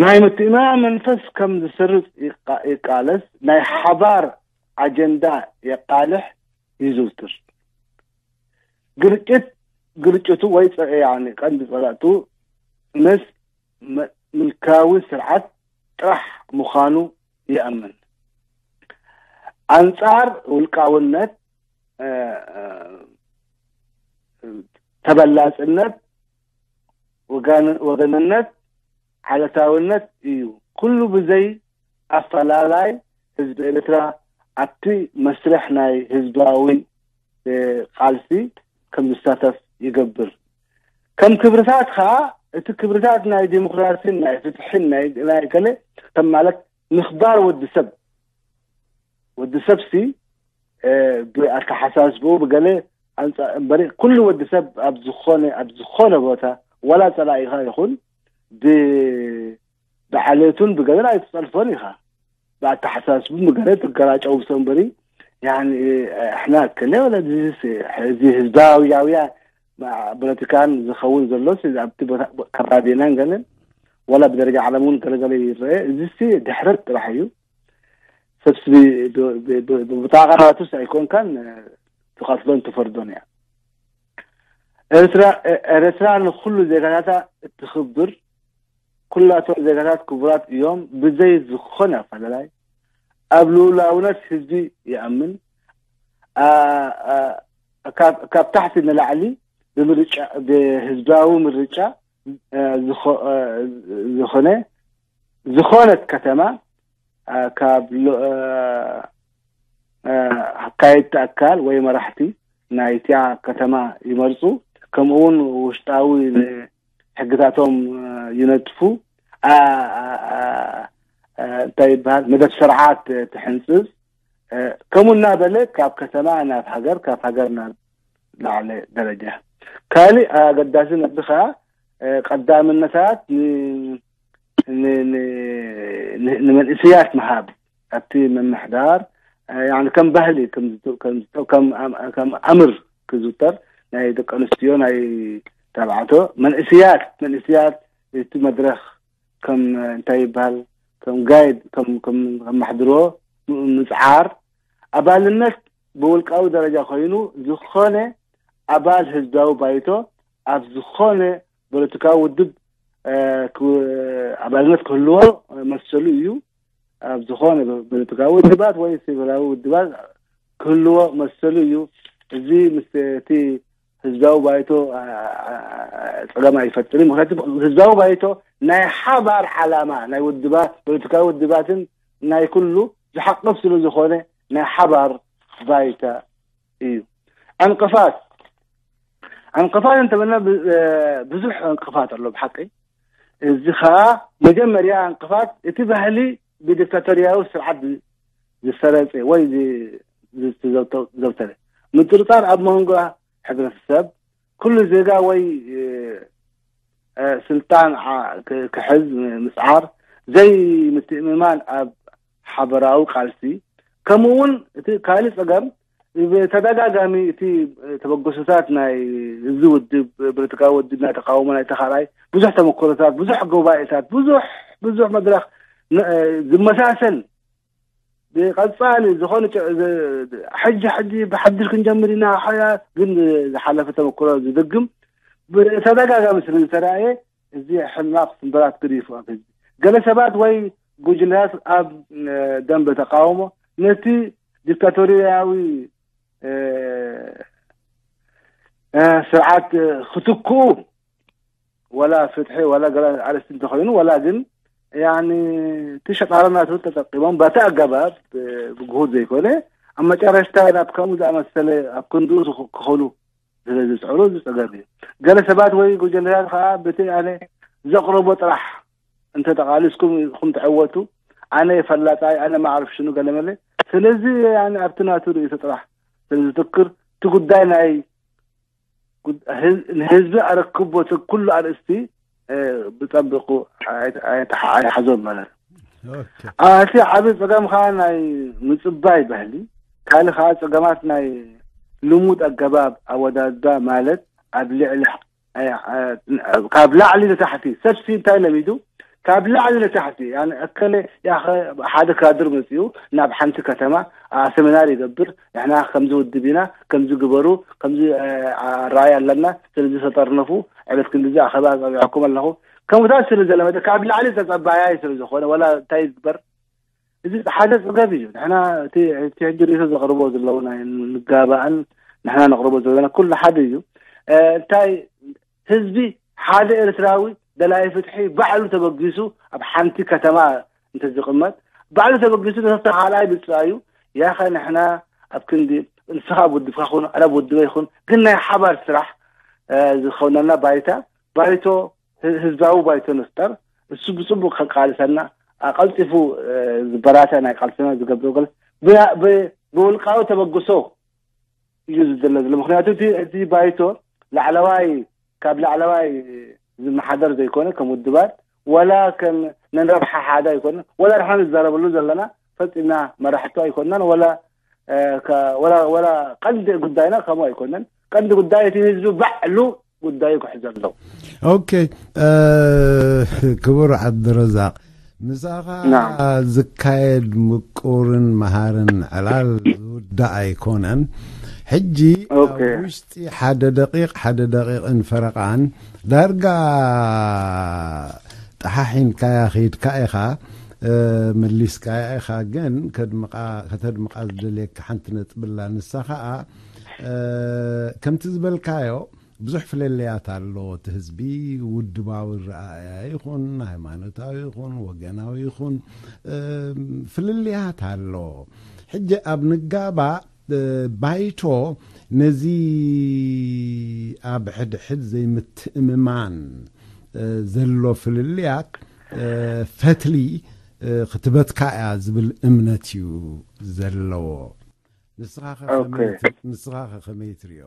ናይ ምትእምማን መንፈስ ከም ዝሰርጽ ይቃ- ይቃለስ፣ ናይ ሓባር ኣጀንዳ የቃልሕ፣ ይዝውትር። ግርጭት ግርጭቱ ወይ ጸ- ያኒ ቀንዲ ጸላእቱ ምስ መ- ምልካዊ ስርዓት ጥራሕ ምዃኑ ይኣምን። ኣንጻር ውልቃውነት፣ እ፣ እ፣ ተበላጽነት፣ ወጋን- ወገንነት፣ ዓለታውነት እዩ። ኩሉ ብዘይ ኣፈላላይ ህዝቢ ኤርትራ ኣብቲ መስርሕ ናይ ህዝባዊ፣ እ፣ ቃልሲ ከም ዝሳተፍ ይገብር። ከም ክብርታት ኸኣ፣ እቲ ክብርታት ናይ ዲሞክራሲን ናይ ፍትሕን ናይ- ናይ ገለ ከም ማለት ምኽባር ወዲ ሰብ፣ ወዲ ሰብሲ፣ እ፣ ብኣተሓሳስብኡ ብገለ ኣንጻ- እምበሪ ኩሉ ወዲ ሰብ ኣብ ዝኾነ- ኣብ ዝኾነ ቦታ ዋላ ጸላኢኻ ይኹን ብ- ብዓሌቱን ብገለን ኣይትጸልፎን ኢኻ። ብኣተሓሳስቡ ብገለ ትገራጨው ብሰንበሪ፣ ያኒ፣ እሕና ከለ ወላ እዚ ህዝባዊያውያ ፖለቲካን ዝኸውን ዘሎስ ኣብቲ ቦታ ከባቢናን ገለን ዋላ ብደረጃ ዓለም እውን ገለገለ ይረአ። እዚሲ ድሕረት ጥራሕ እዩ። ሰብስቢ ብ- ብ- ብ- ብጣቃናቱስ ኣይኮንካን ትቐትሎን ትፈርዶን እያ። ኤርትራ- ኤርትራ ንኩሉ ዜጋታታ እትኽብር፣ ኩላቶም ዜጋታት ክቡራት እዮም። ብዘይ ዝኾነ ኣፈላላይ ኣብ ልኡላውነት ህዝቢ ይኣምን። ኣ- ኣ- ካብ- ካብ ታሕቲ ንላዕሊ ብምርጫ- ብህዝባዊ ምርጫ፣ እ፣ ዝኾ- እ፣ ዝኾነ- ዝኾነት ከተማ፣ እ፣ ካብ ሎ- እ፣ እ፣ ኣካየድቲ ኣካል ወይ መራሕቲ ናይቲያ ከተማ ይመርጹ። ከምኡ እውን ውሽጣዊ ሕግታቶም፣ እ፣ ይነጥፉ። ኣ- ኣ- ኣ- እ፣ እንታይ ይበሃል፣ መደብ ስርዓት ትሕንጽጽ። እ፣ ከምኡ እናበለ ካብ ከተማ ናብ ሃገር፣ ካብ ሃገር ናብ ላዕለ ደረጃ። ካልእ ኣገዳሲ ነጥቢ ከኣ፣ እ፣ ቀዳምነታት ን- ን- ን- ን- ንመንእስያት ምሃብ ኣብቲ ምምሕዳር፣ እ፣ ያኒ ከም ባህሊ፣ ከም ዝት- ከም ዝት- ከም ኣም- ከም ኣምር ክዝውተር፣ ናይ ደቂ ኣንስትዮ፣ ናይ ተባዕቶ፣ መንእስያት መንእስያት እቲ መድረኽ ከም እንታይ ይበሃል፣ ከም ጋይድ፣ ከም ከም ከማሕድርዎ ም- ምጽዓር። ኣባልነት ብውልቃዊ ደረጃ ኮይኑ፣ ዝኾነ ኣባል ህዝባዊ ባይቶ ኣብ ዝኾነ ፖለቲካዊ ውድብ፣ እ፣ ክው- ኣባልነት ክህልዎ መሰሉ እዩ። ኣብ ዝኾነ ፖለቲካዊ ውድባት ወይ ሲቪላዊ ውድባት ክህልዎ መሰሉ እዩ። እዚ ምስ እቲ ህዝባዊ ባይቶ፣ ኣ- ኣ- ጸገም ኣይፈጥርን። ምክንያቱ ህዝባዊ ባይቶ ናይ ሓባር ዓላማ ናይ ውድባት፣ ፖለቲካዊ ውድባትን ናይ ኩሉ ዝሓቅፍ ስለ ዝኾነ ናይ ሓባር ባይታ እዩ። ዕንቅፋት- ዕንቅፋት እንተበልና ብ- ብዙሕ ዕንቅፋት ኣሎ ብሓቂ። እዚ ኸኣ መጀመርያ ዕንቅፋት እቲ ባህሊ ብዲክታቶርያዊ ስርዓት ዝ- ዝሰረጸ ወይ ዝ- ዝተዘውተ- ዘውተረ ምጥርጣር ኣብ መንጎ ሕብረተሰብ፣ ኩሉ ዜጋ ወይ፣ እ፣ እ፣ ስልጣን ዓ- ክ- ክሕዝ ምጽዓር፣ ዘይምትእምማን ኣብ ሓበራዊ ቃልሲ፣ ከምኡ እውን እቲ ካልእ ጸገም ብተደጋጋሚ እቲ ተበገሶታት ናይ እዚ ውድብ፣ ፖለቲካዊ ውድብ ናይ ተቃውሞ ናይ ተኻራይ ብዙሕ ተመክሮታት፣ ብዙሕ ጉባኤታት፣ ብዙሕ ብዙሕ መድረኽ ዝመሳሰል ብቐጻሊ ዝኾነ ሕጂ ሕጂ ብሓድሽ ክንጀምር ኢና ሓያ ግን ዝሓለፈ ተመክሮ ዝድግም ብተደጋጋሚ ስለ ዝተረኣየ እዚ ሕማቕ ስምብራት ግዲፉ ኣብ ህዝቢ ገለ ሰባት ወይ ጉጅለታት ኣብ ደንበ ተቃውሞ ነቲ ዲክታቶርያዊ ስርዓት ክትክኡ ወላ ፍትሒ ወላ ገለ ኣርእስቲ እንተኾይኑ ወላ ግን ያኒ እቲ ሸጣራ ናቱ ተጠቂሞም በቲ ኣገባብ ብግሁድ ዘይኮነ ኣብ መጨረሽታ ናብ ከምኡ ዝኣመሰለ ኣብ ክንድኡ ክኸሉ ስለ ዝፅዕሩ ዝፀገም እዩ። ገለ ሰባት ወይ ጉጀለታት ከዓ በቲ ኣነ ዘቕረቦ ጥራሕ እንተተቃሊስኩም ኢኹም ትዕወቱ፣ ኣነ ፈላጣይ፣ ኣነ ማዕርፍ ሽኑ ገለመለ። ስለዚ ያኒ ኣብቲ ናቱ ርእይቶ ጥራሕ ስለ ዝትክር እቲ ጉዳይ ናይ ንህዝቢ ኣረክቦ ኩሉ ኣርእስቲ ብጸብቁ ኣይሓዞም ማለት እቲ ዓብ ጸገም ከዓ ናይ ምጽባይ ባህሊ ካልእ ከዓ ጸገማት ናይ ልሙድ ኣገባብ ኣወዳድባ ማለት ኣብ ልዕሊ ካብ ላዕሊ ንታሕቲ ሰብሲ እንታይ ለሚዱ ካብ ላዕሊ ንታሕቲ እከለ ሓደ ካድር መፅኡ ናብ ሓንቲ ከተማ ሰሚናር ይገብር ንሕና ከምዚ ውድብ ኢና ከምዚ ግበሩ ከምዚ ራእይ ኣለና ስለዚ ተጠርነፉ ዕለት ክንዲዚ ኣኸባ ጸዊዕኩም ኣለኹ ከምታት ስለ ዘለመደ ካብ ላዕሊ ተጸባያይ ስለ ዝኾነ ወላ እንታይ ይግበር እዚ ሓደ ጽገብ እዩ ንሕና እቲ ሕጂ ርእቶ ዘቕርቦ ዘለዉ ናይ ንጋባእን ንሕና ነቕርቦ ዘለና ኩሉ ሓደ እዩ እንታይ ህዝቢ ሓደ ኤርትራዊ ደላይ ፍትሒ ባዕሉ ተበጊሱ ኣብ ሓንቲ ከተማ እንተዝቕመጥ ባዕሉ ተበጊሱ ነሰተ ካልኣይ ብፅእ እዩ ያኸ ንሕና ኣብ ክንዲ ንስኻ ኣብ ውድብካ ኹን ኣነ ኣብ ውድበ ይኹን ግን ናይ ሓባር ስራሕ ዝኸውነና ባይታ ባይቶ ህዝባዊ ባይቶ ንፍጠር እሱ ብፅቡቅ ከቃልሰና ኣቀልጢፉ ዝበራተ ናይ ቃልስና ዝገብሮ ገለ ብውልቃዊ ተበግሶ እዩ ዝድለ ዘሎ ምክንያቱ እቲ ባይቶ ላዕለዋይ ካብ ላዕለዋይ ዝመሓደር ዘይኮነ ከም ውድባት ወላ ከም ነንረብሓ ሓደ ኣይኮነ ወላ ርሓ ንዛረበሉ ዘለና ፈፂምና መራሕቱ ኣይኮናን ወላ ወላ ቀንዲ ጉዳይና ከምኡ ኣይኮነን ቀንዲ ጉዳይ እቲ ህዝቢ ባዕሉ ጉዳዩ ክሕዘ ኣለዎ ኦኬ ክቡር ዓብድረዛቅ ምሳኻ ዝካየድ ምቁርን መሃርን ዕላል ዝውዳእ ኣይኮነን ሕጂ ኣብ ውሽጢ ሓደ ደቂቕ ሓደ ደቂቕን ፈረቓን ዳርጋ ጠሓሒንካያ ከይድካ ኢኻ መሊስካያ ኢኻ ግን ከተድምቓ ዝደልየካ ሓንቲ ነጥብላ ንሳ ኸዓ ከምቲ ዝበልካዮ ብዙሕ ፍለለያት ኣሎ እቲ ህዝቢ ውድባዊ ረኣያ ይኹን ሃይማኖታዊ ይኹን ወገናዊ ይኹን ፍልልያት ኣሎ ሕጂ ኣብ ንጋባእ ባይቶ ነዚ ኣብ ሕድሕድ ዘይምትእምማን ዘሎ ፍልልያት ፈትሊ ክትበትካ እያ ዝብል እምነት እዩ ዘለዎ ንስኻ ከ ከመይ ትሪኦ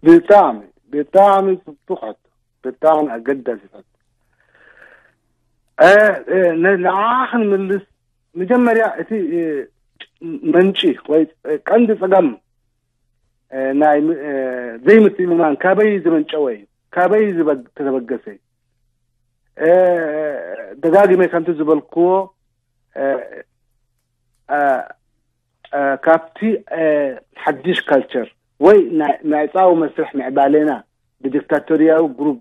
ብጣዕሚ ብጣዕሚ ፅቡቅ ሕቶ ብጣዕሚ ኣገዳሲ ሕቶ ንዓኻ ክንምልስ መጀመርያ እቲ መንጪ ወይ ቀንዲ ፀገም ናይ ዘይምትእምማን ካበይ ዝመንጨወ እዩ ካበይ ዝተበገሰ ደጋጊመ ከምቲ ዝበልክዎ ካብቲ ሓድሽ ካልቸር ወይ ምዕፃዊ መስርሕ ምዕባሌና ብዲክታቶርያዊ ግሩፕ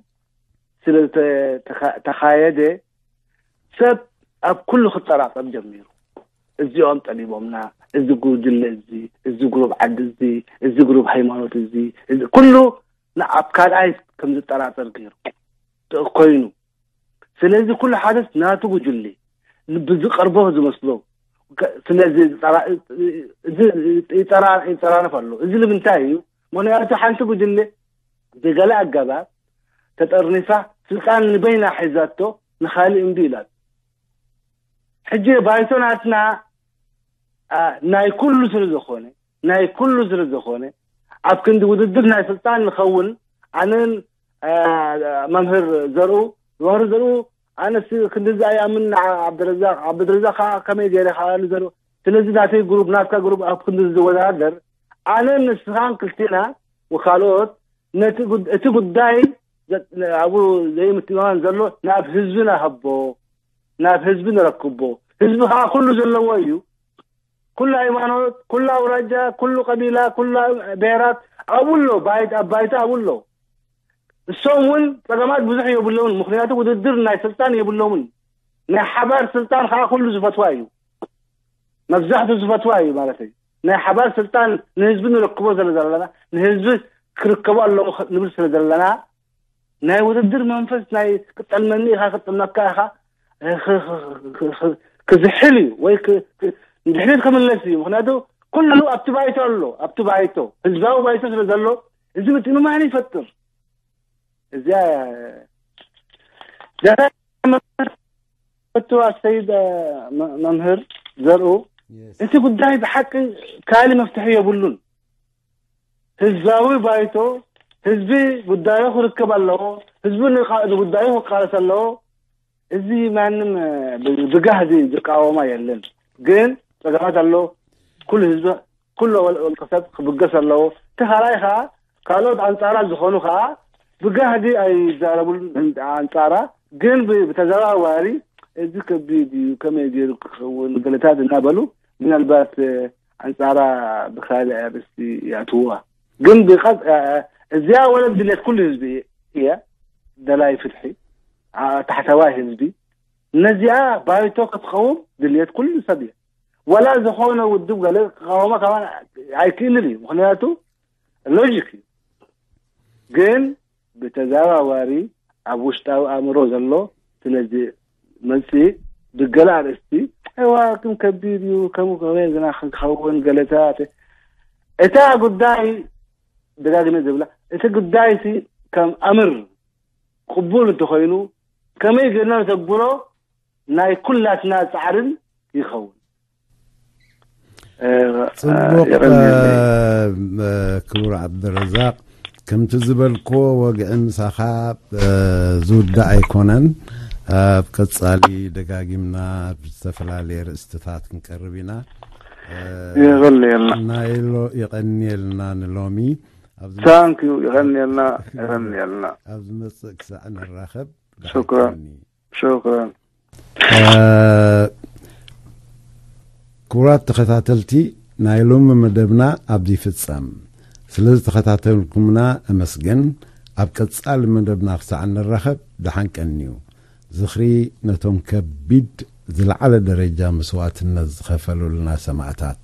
ስለ ዝተኻየደ ሰብ ኣብ ኩሉ ክጠራጠር ጀሚሩ እዚኦም ጠሊቦምና እዚ ጉጅለ እዚ እዚ ግሩብ ዓዲ እዚ እዚ ግሩብ ሃይማኖት እዚ ኩሉ ኣብ ካልኣይ ከም ዝጠራጠር ገይሩ ኮይኑ ስለዚ ኩሉ ሓደስ ናቱ ጉጅለ ብዝቀርቦ ዝመስሎ ስለዚ ይጠራነፍ ኣሎ እዚ ንምንታይ እዩ ምክንያቱ ሓንቲ ጉጅለ ብገለ ኣገባብ ተጠርኒፋ ስልጣን ንበይና ሒዛቶ ንካልእ እምቢ ኢላ ሕጂ ባይቶ ናትና ናይ ኩሉ ስለ ዝኾነ ናይ ኩሉ ስለ ዝኾነ ኣብ ክንዲ ውድድር ናይ ስልጣን ንኸውን ኣነን መምህር ዘርኡ መምህር ዘርኡ ኣነስ ክንድዚ ኣይኣምን ንዓ ዓብደረዛቅ ዓብደረዛቅ ከዓ ከመይ ገይረ ከዓ ንዘርኡ ስለዚ ናተይ ግሩፕ ናትካ ግሩፕ ኣብ ክንዲ ዝወዳደር ኣነን ንስኻን ክልቴና ወካልኦት ነቲ ጉድ- እቲ ጉዳይ ዘ- ኣብኡ ዘይምትእምማን ዘሎ ናብ ህዝብና ሃቦ ናብ ህዝቢ ንረክቦ። ህዝቢ ከዓ ኩሉ ዘለዎ እዩ። ኩሉ ሃይማኖት፣ ኩሉ ኣውራጃ፣ ኩሉ ቀቢላ፣ ኩሉ ብሔራት ኣብኡ ኣሎ። ባይት ኣብ ባይታ ኣብኡ ኣሎ። እሶም እውን ጸገማት ብዙሕ የብሎምን፣ ምኽንያቱ ውድድር ናይ ስልጣን የብሎምን። ናይ ሓባር ስልጣን ከዓ ኩሉ ዝፈትዋ እዩ፣ መብዛሕቱ ዝፈትዋ እዩ ማለት እዩ። ናይ ሓባር ስልጣን ንህዝቢ ንረክቦ ስለ ዘለና፣ ንህዝቢ ክርከቦ ኣለዎ ንብል ስለ ዘለና፣ ናይ ውድድር መንፈስ፣ ናይ ክጠልመኒ ኢኻ ክጥልመካ ኢኻ ክዝሕል እዩ ወይ ንድሕሪት ክምለስ እዩ። ምክንያቱ ኩሉ ኣብቲ ባይቶ ኣሎ። ኣብቲ ባይቶ፣ ህዝባዊ ባይቶ ስለ ዘሎ፣ እዚ ምትእምማን ይፈጥር። እዚኣ ደታ ፈትዋ ሰይድ መምህር ዘርኡ፣ እቲ ጉዳይ ብሓቂ ካሊ መፍትሒ የብሉን። ህዝባዊ ባይቶ፣ ህዝቢ ጉዳዩ ክርከብ ኣለዎ። ህዝቢ ንጉዳዩ ክቃለስ ኣለዎ። እዚ ማንም ብጋህዲ ዝቃወማ የለን። ግን ጸገማት ኣሎ። ኩሉ ህዝቢ፣ ኩሉ ወልቀ ሰብ ክብገስ ኣለዎ። እቲ ካልኣይ ከዓ ካልኦት ኣንጻራ ዝኾኑ ከዓ ብጋህዲ ኣይዛረቡን ኣንጻራ። ግን ብተዘዋዋሪ እዚ ከቢድ እዩ፣ ከመይ ገይሩ ክኸውን፣ ገለታት እናበሉ ምናልባት ኣንጻራ ብካልእ ኣርእስቲ ይኣትውዋ። ግን ብቐጥ እዚኣ ወለ ድሌት ኩሉ ህዝቢ እየ፣ ደላይ ፍትሒ፣ ታሕተዋይ ህዝቢ። ነዚኣ ባይቶ ክትኸውን ድሌት ኩሉ ሰብ እየ። ወላ ዝኾነ ውድብ ገለ ክቃወማ ከማን ኣይክእልን እዩ፣ ምክንያቱ ሎጂክ እዩ። ግን ብተዘዋዋሪ ኣብ ውሽጣዊ ኣእምሮ ዘሎ ስለዚ መጽእ ብገለ ኣርእስቲ፣ እዋ፣ ግን ከቢድ እዩ፣ ከምኡ ከመይ ግና ክኸውን ገለታት። እታ ጉዳይ ደጋግመ ዝብላ፣ እቲ ጉዳይ ሲ ከም ኣምር ቅቡል እንተኾይኑ፣ ከመይ ጌርና ንተግብሮ ናይ ኩላትና ጻዕርን ይኸውን። ጽቡቕ። ክቡር ዓብደረዛቅ፣ ከምቲ ዝበልክዎ፣ ወግዒ ምሳኻ ዝውዳእ ኣይኮነን። ኣብ ቀጻሊ ደጋጊምና ብዝተፈላለየ ርእስትታት ክንቀርብ ኢና። የቐንየልና። የቐንየልና ንሎሚ። ታንክ ዩ። የቐንየልና። የቐንየልና። ኣብ ዝመጽእ ክሳዕ ንራኸብ። ሽክራን። ሽክራን። ክቡራት ተኸታተልቲ፣ ናይ ሎሚ መደብና ኣብዚ ይፍጸም። ስለ ዝተኸታተልኩምና እመስግን። ኣብ ቀጻሊ መደብና ክሳዕ ንራኸብ፣ ደሓን ቀንዩ። ዝኽሪ ነቶም ከቢድ ዝለዓለ ደረጃ መስዋእትነት ዝኸፈሉልና ሰማእታት።